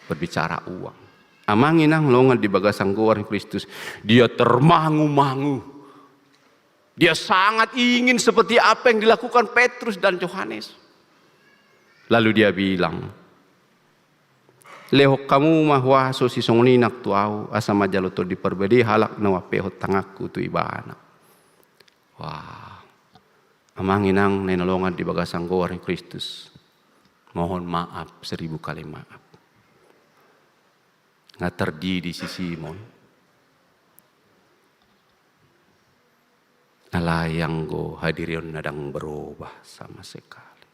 berbicara uang. Amang inang longan di bagasan goar ni Kristus, dia termangu-mangu. Dia sangat ingin seperti apa yang dilakukan Petrus dan Yohanes. Lalu dia bilang, "Lehon hamu ma huaso sisongon i nang tu ahu, asa manjalo Tondi Parbadai halak na huampehon tanganku tu ibana." Wah, amang inang na hinaholongan di bagasan goar ni Kristus, mohon maaf seribu kali maaf. Nga tardidi si Simon. Alai anggo hadirionna ndang berubah sama sekali.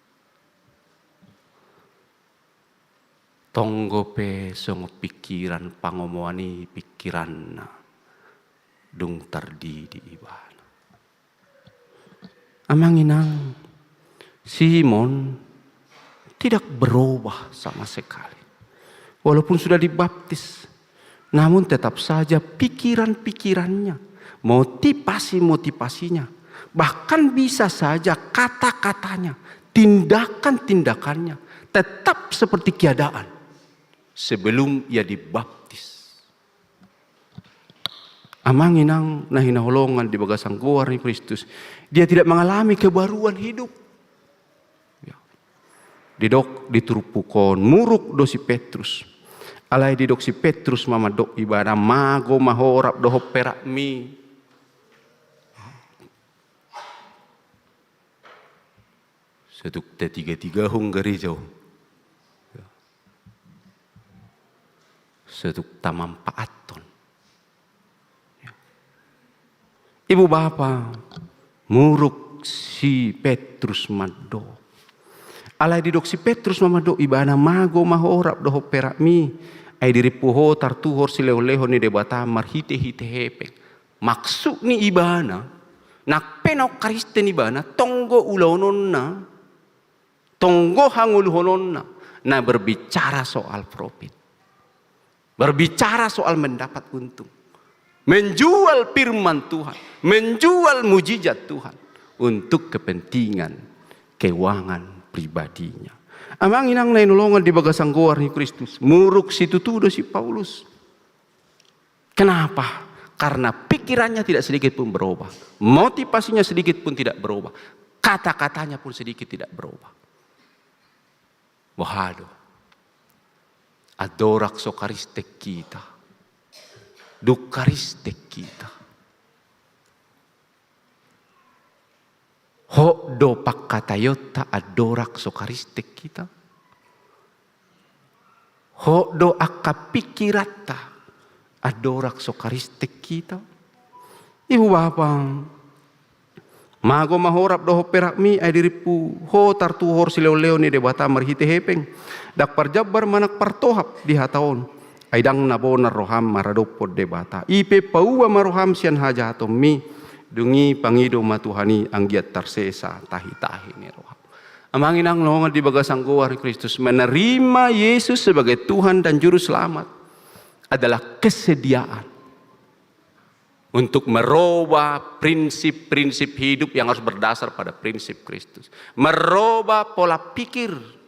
Tonggo pe songon pikiran pangomoan i pikiranna, dung tardidi ibana. Amang inang, Simon tidak berubah sama sekali. Walaupun sudah dibaptis, namun tetap saja pikiran-pikirannya, motivasi-motivasinya, bahkan bisa saja kata-katanya, tindakan-tindakannya tetap seperti keadaan sebelum ia dibaptis. Amang inang na hinaholongan di bagasan goar ni Kristus, dia tidak mengalami kebaruan hidup. Ya. Didok di turpuk on, muruk do si Petrus. Alai didok si Petrus ma mandok ibana, "Mago ma ho rap dohot perakmi." Satuk tatiga-tigahon gareja on. Satuk tamanfaathon. Ibu bapa, muruk si Petrus mandok. Alai didok si Petrus ma mandok ibana, "Mago ma ho rap dohot perakmi, ai dirimpu ho tartuhor silehon-lehon ni Debata marhite-hite hepeng." Maksud ni ibana, nang pe naung Kristen ibana, tonggo ulaononna, tonggo hangoluhononna, na berbicara soal profit. Berbicara soal mendapat untung. Menjual firman Tuhan, menjual mujizat Tuhan untuk kepentingan keuangan pribadinya. Amang inang na hinaholongan di bagasan goar ni Kristus, muruk situtu do si Paulus. Kenapa? Karena pikirannya tidak sedikit pun berubah. Motivasinya sedikit pun tidak berubah. Kata-katanya pun sedikit tidak berubah. Boha do? Andorang so Kristen hita, dung Kristen hita, hot do pangkataionta andorang so Kristen hita? Hot do angka pikiranta andorang so Kristen hita? Ibu bapa, mago ma ho rap dohot perakmi, ai dirimpu ho tartuhor silehon-lehon ni Debata marhite hepeng. Ndang parjambar manang partohap di hata on, ai ndang na bonar roham maradophon Debata. I pe paubah ma roham sian hajahatonmi, dung i pangido ma Tuhan i anggiat tarsesa tahi-tahi ni roham. Amang inang longan di bagasan goar ni Kristus, menerima Yesus sebagai Tuhan dan Juru Selamat adalah kesediaan untuk merubah prinsip-prinsip hidup yang harus berdasar pada prinsip Kristus. Merubah pola pikir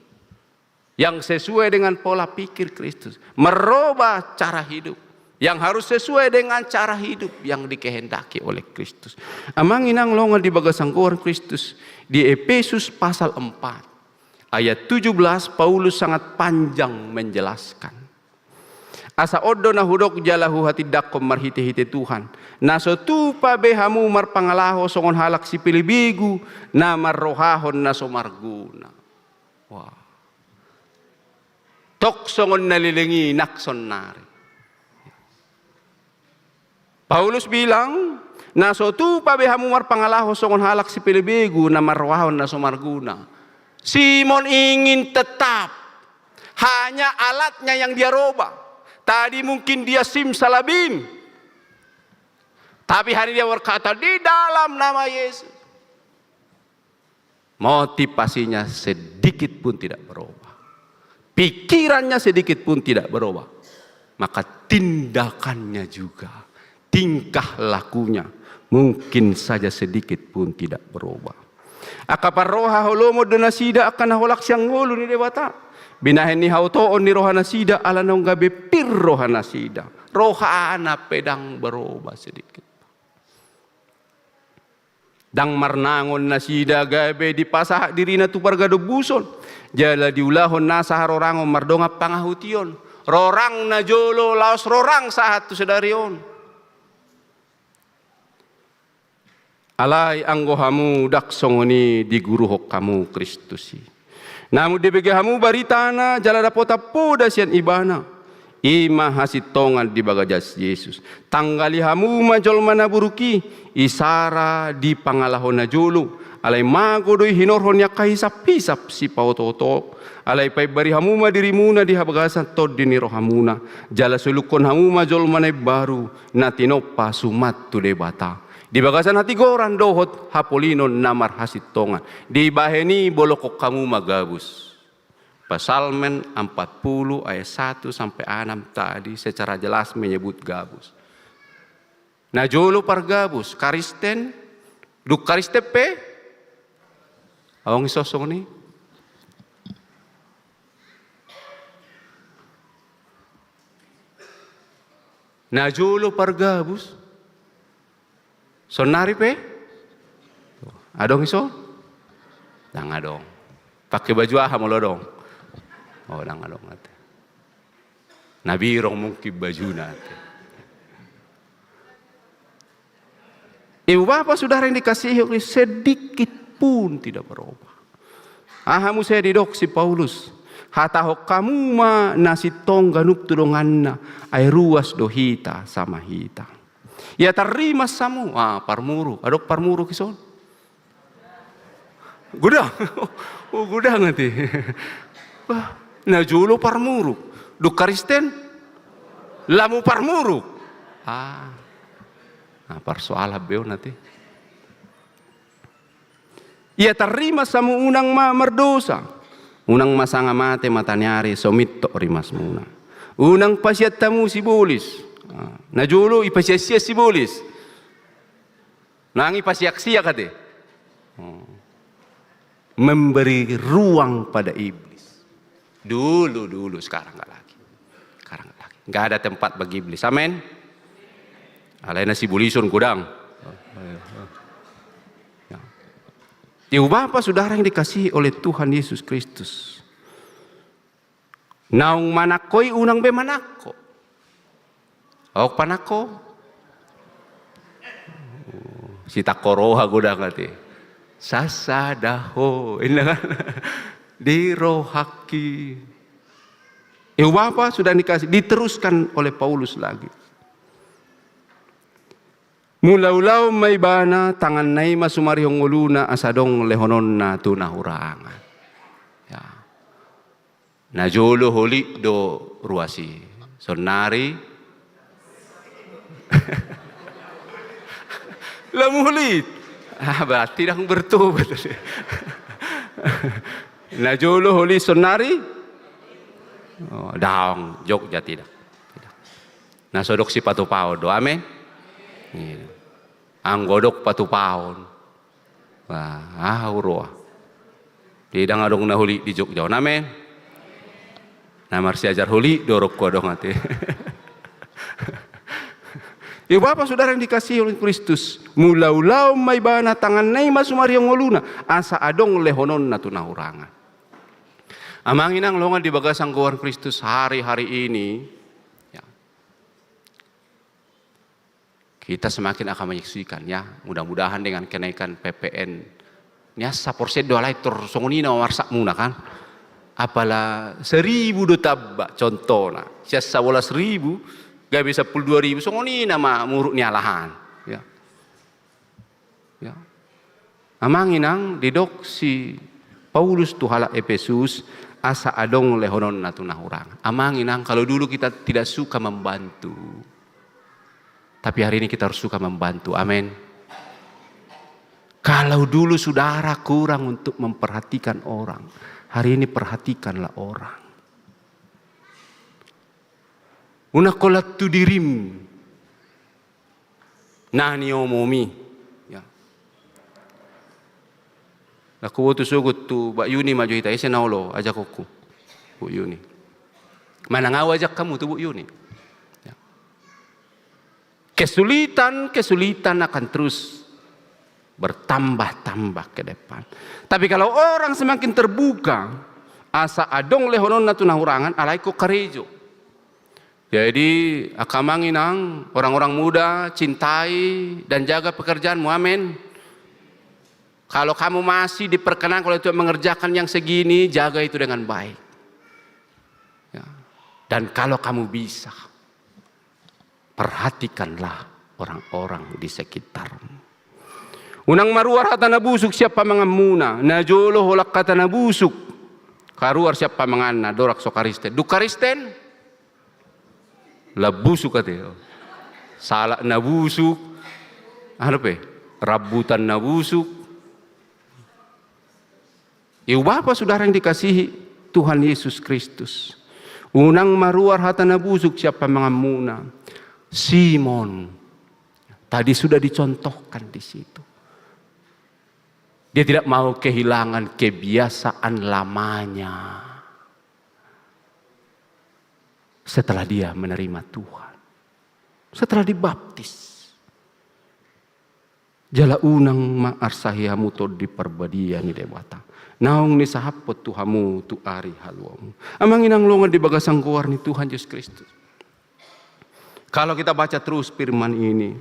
yang sesuai dengan pola pikir Kristus. Merubah cara hidup yang harus sesuai dengan cara hidup yang dikehendaki oleh Kristus. Amang inang longan di bagasan goar Kristus, di Efesus pasal empat ayat tujuh belas, Paulus sangat panjang menjelaskan. Asa on do na hudok jala huhatindangkon marhite-hite Tuhan, na so tupa be hamu marpangalaho songon halak sipelebegu, na marrohahon na so marguna. Wah. Tong songon na leleng i nang sonnari. Paulus bilang, na so tupa be hamu marpangalaho songon halak sipelebegu, na marrohahon na so marguna. Simon ingin tetap, hanya alatnya yang dia robah. Tadi mungkin dia simsalabim, tapi hari dia berkata, "Di dalam nama Yesus." Motivasinya sedikit pun tidak berubah. Pikirannya sedikit pun tidak berubah. Maka tindakannya juga, tingkah lakunya mungkin saja sedikit pun tidak berubah. Angka parroha holomon do nasida angka na holan sian ngolu ni Debata. Binahen ni haotoon ni rohanasida ala naung gabe pir rohanasida. Rohana pe ndang berubah sedikit. Ndang marnangon nasida gabe dipasahat dirina tu pargadombuson. Jala diulahon nasa harorangon mardongan pangahution. Rorang na jolo laos rorang sahat tu sadari on. Alai anggo hamu ndang songon i diguruhon hamu Kristus i. Namun dibege hamu baritana jala dapotan poda sian ibana. I ma hasintongan di bagasan Jesus. Tanggali hamu ma jolma na buruk i, isara di pangalaho na jolo. Alai mago do i hinorhon ni angka hisap-hisap sipaotooto. Alai paimbari hamu ma dirimuna di habagasan tondi ni rohamuna. Jala solukkon hamu ma jolma na imbaru, na tinompa suman tu Debata. Di bagasan hatigoran dohot hapolinon na marhasintongan. Dibahen i bolongkon hamu ma gabus. Psalmen empat puluh ayat satu sampai enam tadi secara jelas menyebut gabus. Na jolo pargabus, Karisten, dung Karisten pe, adong i songon i. Na jolo pargabus. Sonnari pe? Adong i so? Ndang adong. Pake baju aha molo adong? Oh, ndang adong ate. Na birong mungkin bajuna ate. Ibu bapa saudara yang dikasihi Allah, sedikit pun tidak berubah. Aha muse didok si Paulus? Hatahon hamu ma na sintong ganup tu donganna, ai ruas do hita sama hita. Ia tarrimas hamu, ah, parmuruk, adong parmuruk i son. Godang. Oh, godang ate. Wah, na jolo parmuruk. Dung Karisten lamu parmuruk. Ah. Nah, parsoalan be on ate. Ia tarrimas hamu unang ma mardosa. Unang ma sanga mate mataniari so mintok rimasmuna. Unang pasiat hamu sibolis. Ah, na jolo ipasiat-siat sibolis. Nang ipasiak-siak ate. Hmm. Memberi ruang pada iblis. Dulu, dulu, sekarang nggak lagi. Sekarang nggak lagi. Nggak ada tempat bagi iblis. Amin. Alai na sibolison godang. Ya. Ibu bapa saudara yang dikasihi oleh Tuhan Yesus Kristus. Naung manangko i unang be manangko. Ahu panangko. Sitangko roha godang ate. Sasada ho. Inna kan? Di rohangki. Ibu bapa sudah dikasih, diteruskan oleh Paulus lagi. Mulaulaon ma ibana, tanganna i ma sumarihon ngoluna asa adong lehononna tu na hurangan. Ya. Na jolo holit do ruas i. Sonnari lamu holit. Ah, berarti ndang bertobat. Na jolo holit sonnari. Oh, daong, Jogja tidak. Tidak. Na so adong sipatupaon do, amin. Iya. Anggo adong patupaon. Wah, aha huroha. Jadi ndang adong na holit di Jogja on, amin. Na marsiajar holit do rohangku adong ate. Ibu bapa saudara yang dikasihi oleh Kristus, mulaulaon ma ibana, tanganna i ma sumarihon ngoluna asa adong lehononna tu na hurangan. Amang inang longan di bagasan goar Kristus, hari-hari ini, ya, kita semakin akan menyaksikan, ya, mudah-mudahan dengan kenaikan P P N, nian saporsien do alai tor songon i na mamarsak muna kan. Apala seribu do tamba contohna, sian sabolas ribu gabe sampulu dua ribu, songon i na ma muruk ni alahan. Ya. Ya. Amang inang, didok si Paulus tu halak Efesus, asa adong lehononna tu na hurangan. Amang inang, kalau dulu kita tidak suka membantu, tapi hari ini kita harus suka membantu. Amin. Kalau dulu saudara kurang untuk memperhatikan orang, hari ini perhatikanlah orang. Unang holan tu dirim. Na niomomi. Ya. Nangkin huboto sogot tu Mbak Yuni ma jo hita, ise na olo ajakonku. Buk Yuni. Manang au ajak hamu tu Buk Yuni. Ya. Kesulitan-kesulitan akan terus bertambah-tambah ke depan. Tapi kalau orang semakin terbuka, asa adong lehononna tu na hurangan, alai ingkon karejo. Jadi, angka amang inang, orang-orang muda, cintai dan jaga pekerjaanmu, amin. Kalau kamu masih diperkenankan oleh Tuhan mengerjakan yang segini, jaga itu dengan baik. Ya. Dan kalau kamu bisa, perhatikanlah orang-orang di sekitarmu. Unang maruar hata na busuk sian pamanganmuna, najolo holan hata na busuk karuar sian pamanganna, dorang so Karisten. Dung Karisten, lambusuk ate. Salak na busuk, aha dope, rambutan na busuk. Ibu bapa saudara yang dikasihi Tuhan Yesus Kristus, unang maruar hata na busuk sian pamanganmuna. Simon tadi sudah dicontohkan di situ. Dia tidak mau kehilangan kebiasaan lamanya setelah dia menerima Tuhan, setelah dibaptis. Jala unang ma arsahi hamu Tondi Parbadia ni Debata, naung nisahaphon tu hamu tu ari haluaonmu. Amang inang longan di bagasan goar ni Tuhan Yesus Kristus. Kalau kita baca terus firman ini,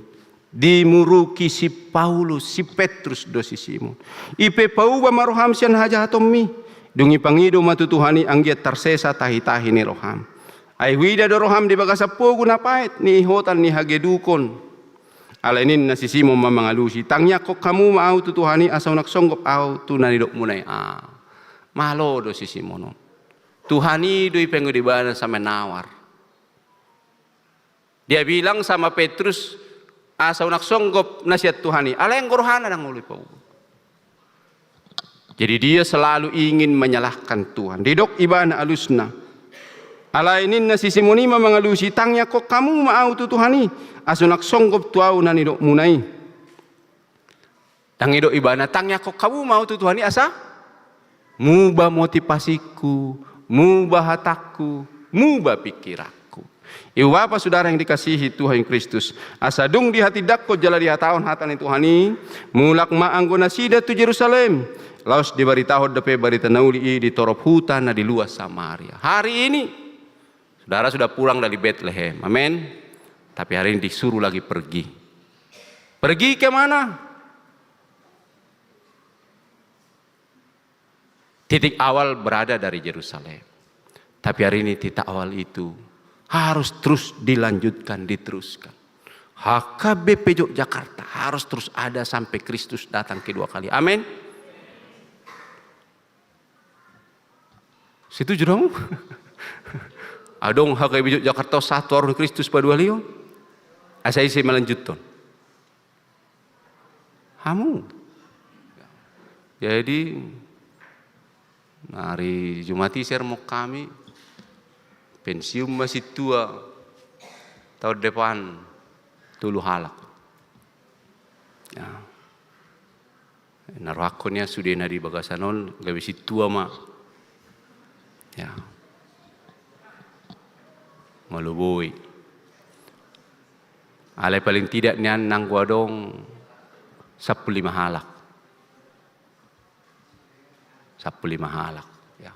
dimuruki si Paulus, si Petrus do si Simon. I pe pauba ma roham sian hajahatonmi, dung i pangido ma tu Tuhan i anggiat tarsesa tahi-tahi ni roham. Ai huida do roham di bagasan pogu na paet, niihotan, nihagedukon. Alai ninna si Simon ma mangalusi, tangiangkon hamu ma ahu tu Tuhan i, asa unang songgop ahu tu na nidokmuna i. Ah, malo do si Simon on. Tuhan i do i pangido ibana sama nawar. Dia bilang sama Petrus, asa unang songgop na sian Tuhan i. Alai anggo rohana ndang olo ipauba. Jadi dia selalu ingin menyalahkan Tuhan. Didok ibana alusna. Alai ninna si Simon i ma mangalusi, tangiangkon hamu ma ahu tu Tuhan i, asa unang songgop tu ahu na nidokmuna i. Ndang didok ibana, tangiangkon hamu ma ahu tu Tuhan i asa muba motivasingku, muba hatangku, muba pingkiranku. Ibu bapa saudara yang dikasihi Tuhan Kristus, asa dung dihatindangkon jala dihatahon hata ni Tuhan i, mulak ma anggo nasida tu Jerusalem, laos dibaritahon dope barita na uli i di torop huta na di luat Samaria. Hari ini, saudara sudah pulang dari Betlehem. Amin. Tapi hari ini disuruh lagi pergi. Pergi ke mana? Titik awal berada dari Jerusalem. Tapi hari ini titik awal itu harus terus dilanjutkan, diteruskan. H K B P Jogjakarta harus terus ada sampai Kristus datang kedua kali. Amin. Setuju dong? Adong H K B P Jogjakarta sahat tu Kristus paduahalihon? Asa ise melanjuthon? Hamu. Jadi, hari Jumat i sermon hami, pensiun ma sintua tahun depan tolu halak. Ya. Na rohangkon ia sude na di bagasan on gabe sintua ma. Ya. Molo boi. Alai paling tidak nian nanggo adong sampulu lima halak. Sampulu lima halak, ya.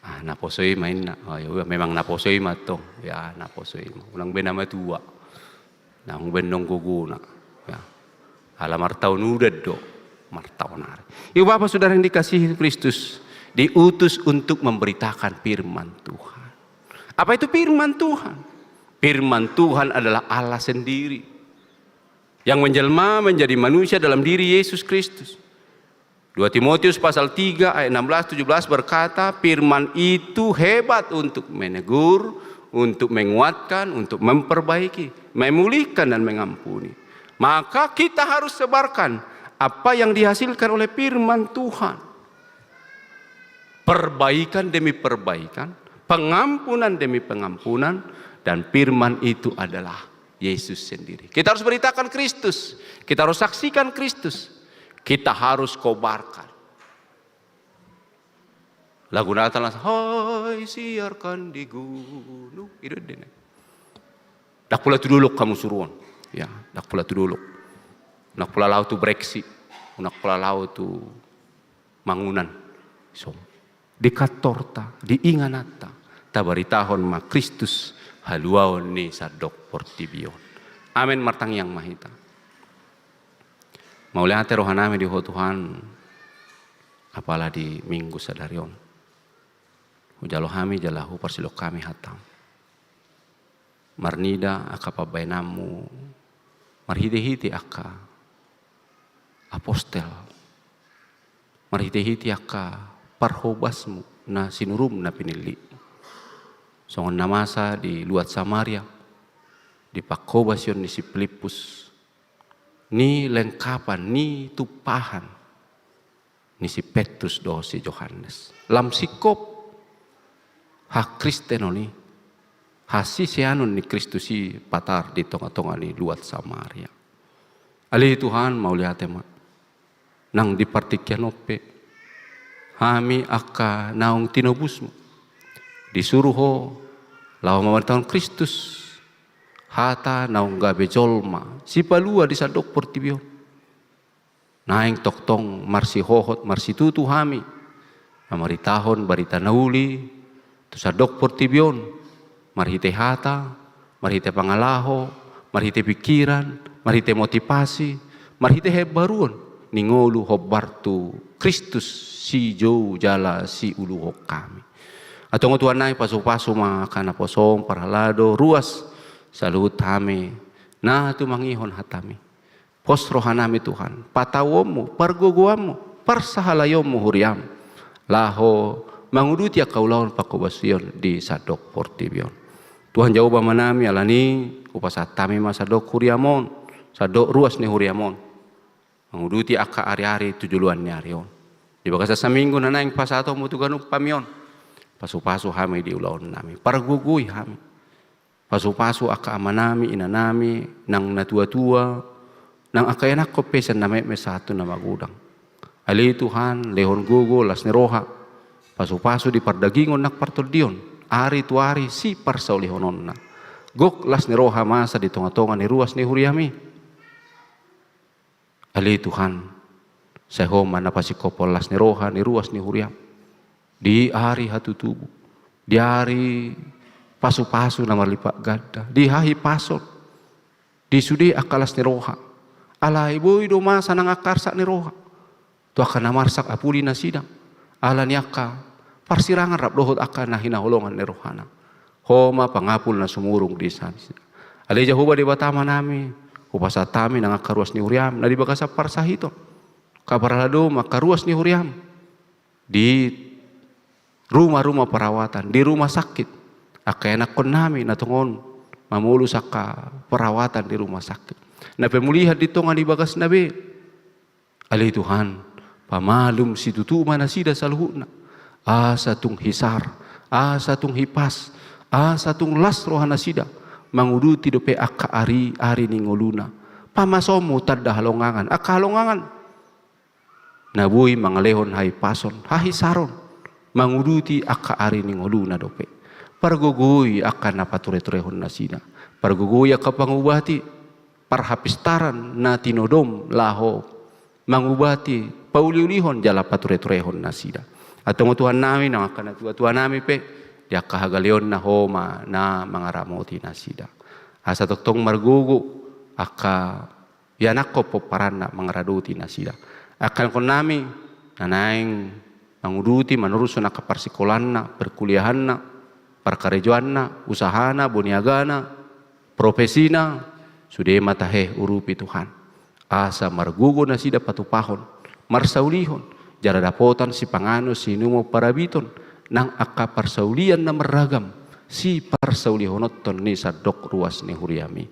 Ah, naposo i ma inna. Oh, ya, memang naposo i ma tong. Ya, naposo i ma. Unang be na matua. Unang be na gogona. Ya. Ala martaon udan do. Martaon ari. Ibu bapa saudara yang dikasihi Kristus, diutus untuk memberitakan firman Tuhan. Apa itu firman Tuhan? Firman Tuhan adalah Allah sendiri yang menjelma menjadi manusia dalam diri Yesus Kristus. Dua Timotius pasal tiga ayat enam belas tujuh belas berkata, firman itu hebat untuk menegur, untuk menguatkan, untuk memperbaiki, memulihkan dan mengampuni. Maka kita harus sebarkan apa yang dihasilkan oleh firman Tuhan. Perbaikan demi perbaikan, pengampunan demi pengampunan, dan firman itu adalah Yesus sendiri. Kita harus beritakan Kristus, kita harus saksikan Kristus, kita harus kobarkan. Lagu Natal na, "Hai siarkan di gunung." I do ende na i. Ndang pola tu dolok hamu suruon. Ya, ndang pola tu dolok. Ndang pola laho tu breksi. Ndang pola laho tu mangunan. So, di kantorta, di ingananta, tabaritahon ma Kristus haluaon ni sandok portibi on. Amen, martangiang ma hita. Mauliate rohanami di Ho Tuhan, apala di Minggu sadari on. Hujalo hami jala huparsilehon hami hataM. Marnida angka pambahenanMu, marhitehite angka apostel, marhitehite angka parhobasMu na sinuruM na pinillitMu. Songon na masa di luat Samaria, di panghobasion ni si Pilippus, nilengkapan, nitumpahan ni si Petrus dohot si Johannes. Lam singkop hakristenon i, hasiseanon ni Kristus i patar di tongatonga ni luat Samaria. Ale Tuhan, mauliate ma. Nang di partingkian on pe, hami angka naung tinobusMu, disuru Ho laho mamaritahon Kristus, hata naung gabe jolma, sipalua di sandok portibi on. Naeng tongtong marsihohot, marsitutu hami mamaritahon barita na uli tu sandok portibi on, marhite hata, marhite pangalaho, marhite pingkiran, marhite motivasi, marhite hembaruon ni ngolu hombar tu Kristus sijou jala siuluhon hami. Antong Tuhan nami, pasupasu ma angka naposoM, parhalado, ruas saluhut hami na tumangihon hataMi. Pos rohanami Tuhan, patauonMu, pargogoanMu, parsahalaionMu huriaM, laho manguduti angka ulaon panghobasion di sandok portibi on. Tuhan Jahowa Amanami, alani i hupasahat hami ma sandok huriaM on, sandok ruas ni huriaM on, manguduti angka ariari tu joloan ni ari on. Di bagasan saminggu na naeng pasahatonMu tu ganup hami on, pasupasu hami di ulaonnami, pargogoi hami. Pasupasu angka amanami, inanami, nang natuatua, nang angka ianakhon pe sian na metmet sahat tu na magodang. Ale Tuhan, lehon gogo, las ni roha, pasupasu di pardagingon nang partondion, ari tu ari siparsaulihononna. Gok las ni roha masa di tongatonga ni ruas ni huriaMi. Ale Tuhan, sai Ho ma na pasingkophon las ni roha ni ruas ni huriaM. Di ari hatutubu, di ari pasupasu na marlipat ganda, di hahipason, di sude angka las ni roha. Alai boi do masa nang angka arsak ni roha tu angka na marsak, apuli nasida ala ni angka parsirangan rap dohot angka na hinaholongan ni rohana. Ho ma pangapul na sumurung di nasida. Ale Jahowa Debata Amanami, hupasahat hami nang angka ruas ni huriaM na di bagasan parsahiton. Angka parhalado ma angka ruas ni huriaM di rumah-rumah perawatan, di rumah sakit, angka ianakhonnami na tongon mamolus angka perawatan di rumah sakit, na pemulihan di tonga ni bagasna be. Ale Tuhan, pamalum situtu ma nasida saluhutna. Asa tung hisar, asa tung hipas, asa tung las roha nasida manguduti dope angka ari-ari ni ngoluna. Pamasomhu tanda halongangan, angka halongangan na boi mangalehon hahipason, hahisaron, manguduti angka ari ni ngoluna dope. Pargogoi angka na patureturehon nasida. Pargogoi angka pangubati, parhapistaran na tinodom laho mangubati, pauliulihon jala patureturehon nasida. Antong Tuhannami, nang angka natuatuanami pe, di angka hagaleonna Ho ma na mangaramoti nasida. Asa tongtong margogo angka ianakhon pomparanna mangaradoti nasida. Angka ianakhonnami na naeng manguduti, manorushon angka parsikolaanna, perkuliahanna, parkarejoanna, usahana, boniagana, profesina, sude ma tahe urupi Tuhan. Asa margogo nasida patupahon, marsaulihon, jala dapotan sipanganon, siinumon, parabiton, nang angka parsaulian na marragam, siparsaulihononhon ni sandok ruas ni huriaMi.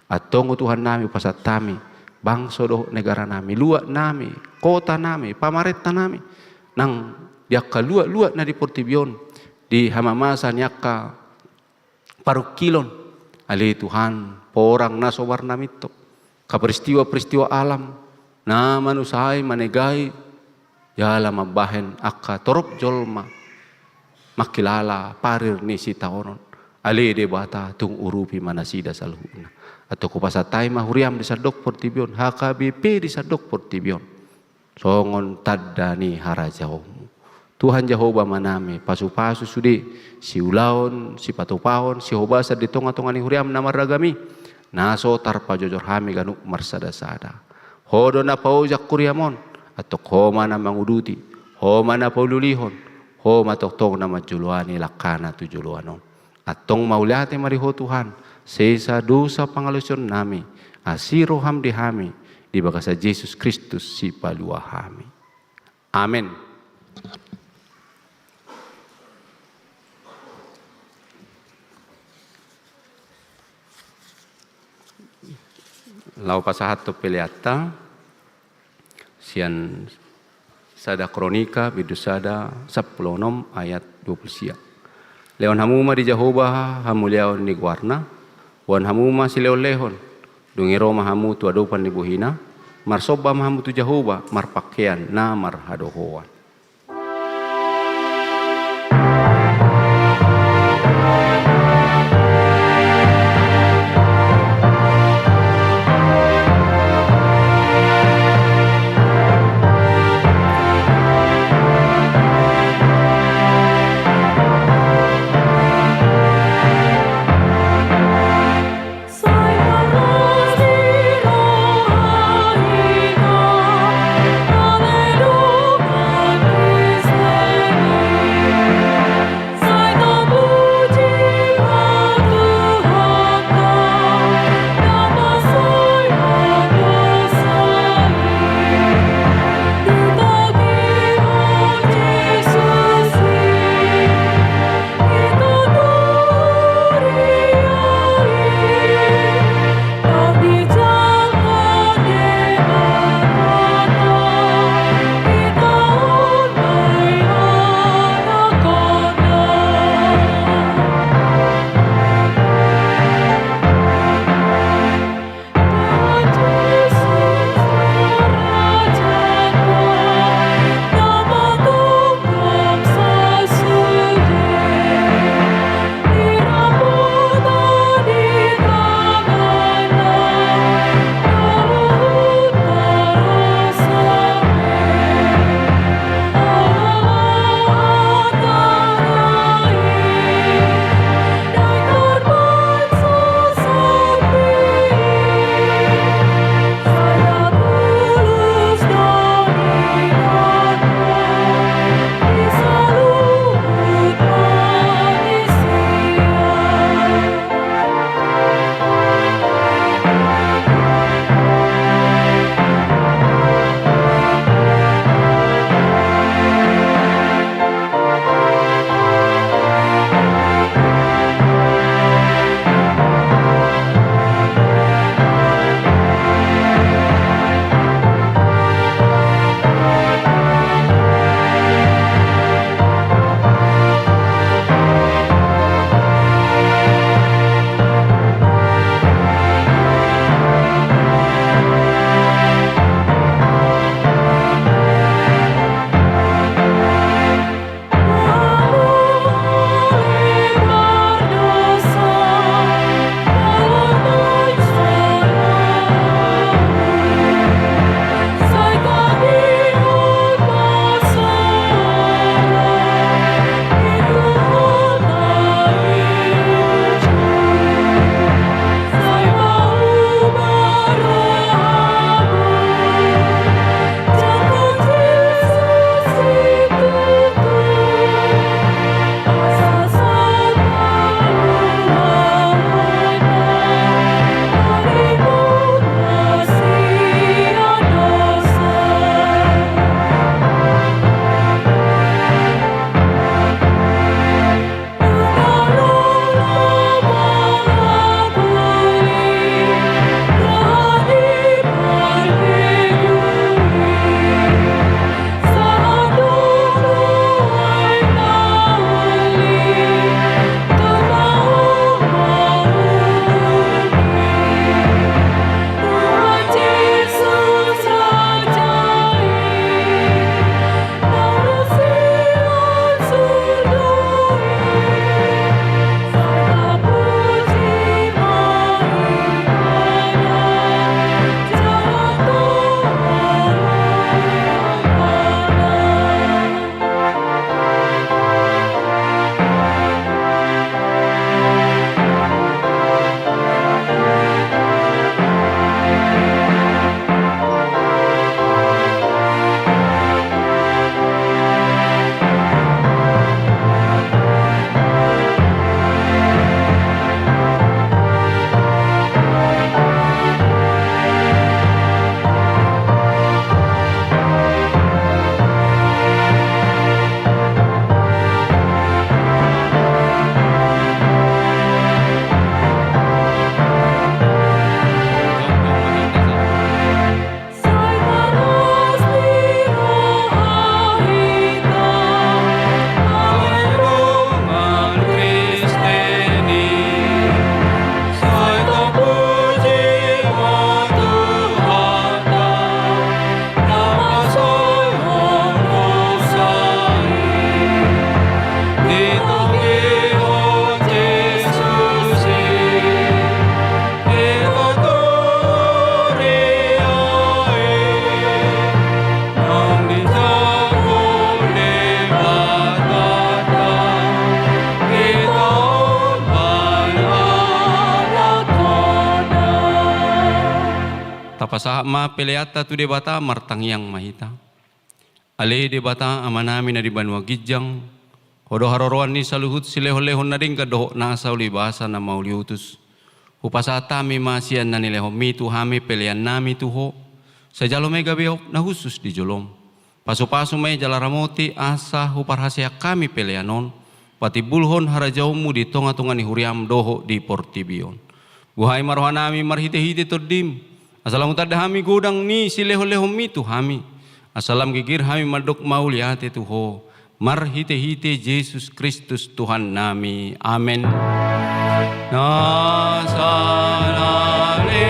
Antong Tuhannami, hupasahat hami bangso dohot negaranami, luatnami, kotanami, pamarentanami, nang di angka luat-luat na di portibi on, di hamamasa ni angka parungkilon. Ale Tuhan, porang na so marnaminto, angka peristiwa-peristiwa alam na manusai, manegai, jala mambahen angka torop jolma mangkilala parir ni sitaonon. Ale Debata, tung urupi ma nasida saluhutna. Antong hupasahat hami ma huriam di sandok portibi on, H K B P di sandok portibi on, songon tanda ni harajaonmu. Tuhan Jahowa ma nami, pasupasu sude siulaon, sipatupaon, sihobasan di tongatonga ni huriam na marragam i, na so tarpajojor hami ganup marsadasada. Ho do na paojak huriam on, antong Ho ma na manguduti, Ho ma na paulihon, Ho ma tongtong na manjoloani langkana tu joloan on. Antong mauliate ma di Ho Tuhan, sesa dosa pangalaosion nami, asi roham di hami, di bagasan Jesus Kristus sipalua hami. Amen. Laho pasahathon peleanta sian sada Kronika bindu sada sampulu onom ayat dua pulu sia. Lehon hamu ma di Jahowa hamuliaon ni goarna, boan hamu ma silehonlehon, dung i ro ma hamu tu adopan ni bohina, marsomba ma hamu tu Jahowa marpangkean na marhadohoan. Pasahat ma peleanta tu Debata, martangiang ma hita. Ale Debata Amanami na di banua ginjang, Ho do haroroan ni saluhut silehonlehon na denggan dohot nasa ulibasa na mauliutus. Hupasahat hami ma sian na nilehonMi tu hami peleannami tu Ho. Sai jalo ma i gabe aek na hushus di jolom. Pasupasu ma i jala ramoti asa huparhaseang hami pelean on patimbulhon harajaonMu di tongatonga ni huriaM dohot di portibi on. Buhai ma rohanami marhitehite TondiM, asa lam hutanda hami godang ni silehonlehonMi tu hami, asa lam girgir hami mandok mauliate tu Ho, marhitehite Jesus Kristus Tuhannami. Amen. Na saleleng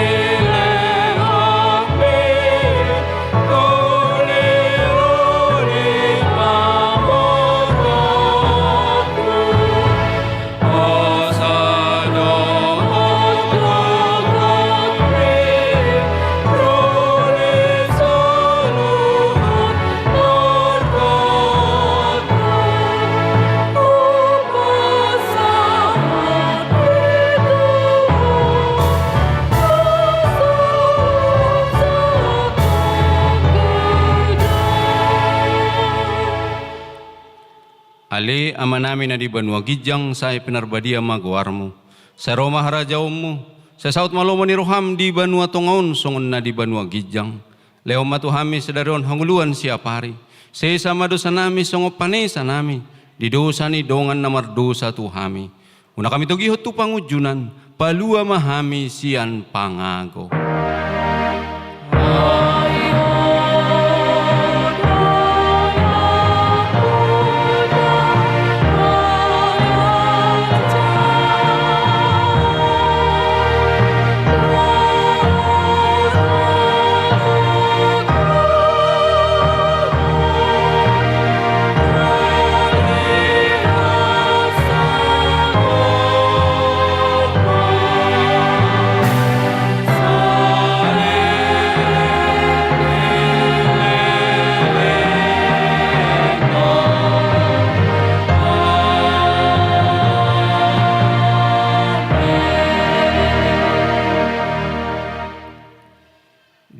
Ale Amanami na di banua ginjang, sai pinarbadia ma goarMu. Sai ro ma harajaonMu. Sai saut ma lomo ni rohaM di banua tonga on songon na di banua ginjang. Lehon ma tu hami sadari on hangoluan siapari. Sesa ma dosanami songon panesanami di dosa ni dongan na mardosa tu hami. Unang hami togihon tu pangunjunan, palua ma hami sian pangago.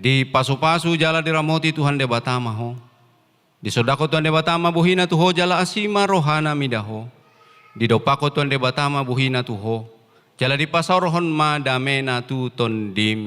Dipasupasu jala diramoti Tuhan Debata ma ho. Disondangkon Tuhan Debata ma bohina tu ho jala asi ma rohana mida ho. Didompakkon Tuhan Debata ma bohina tu ho jala dipasaorhon ma damena tu tondim.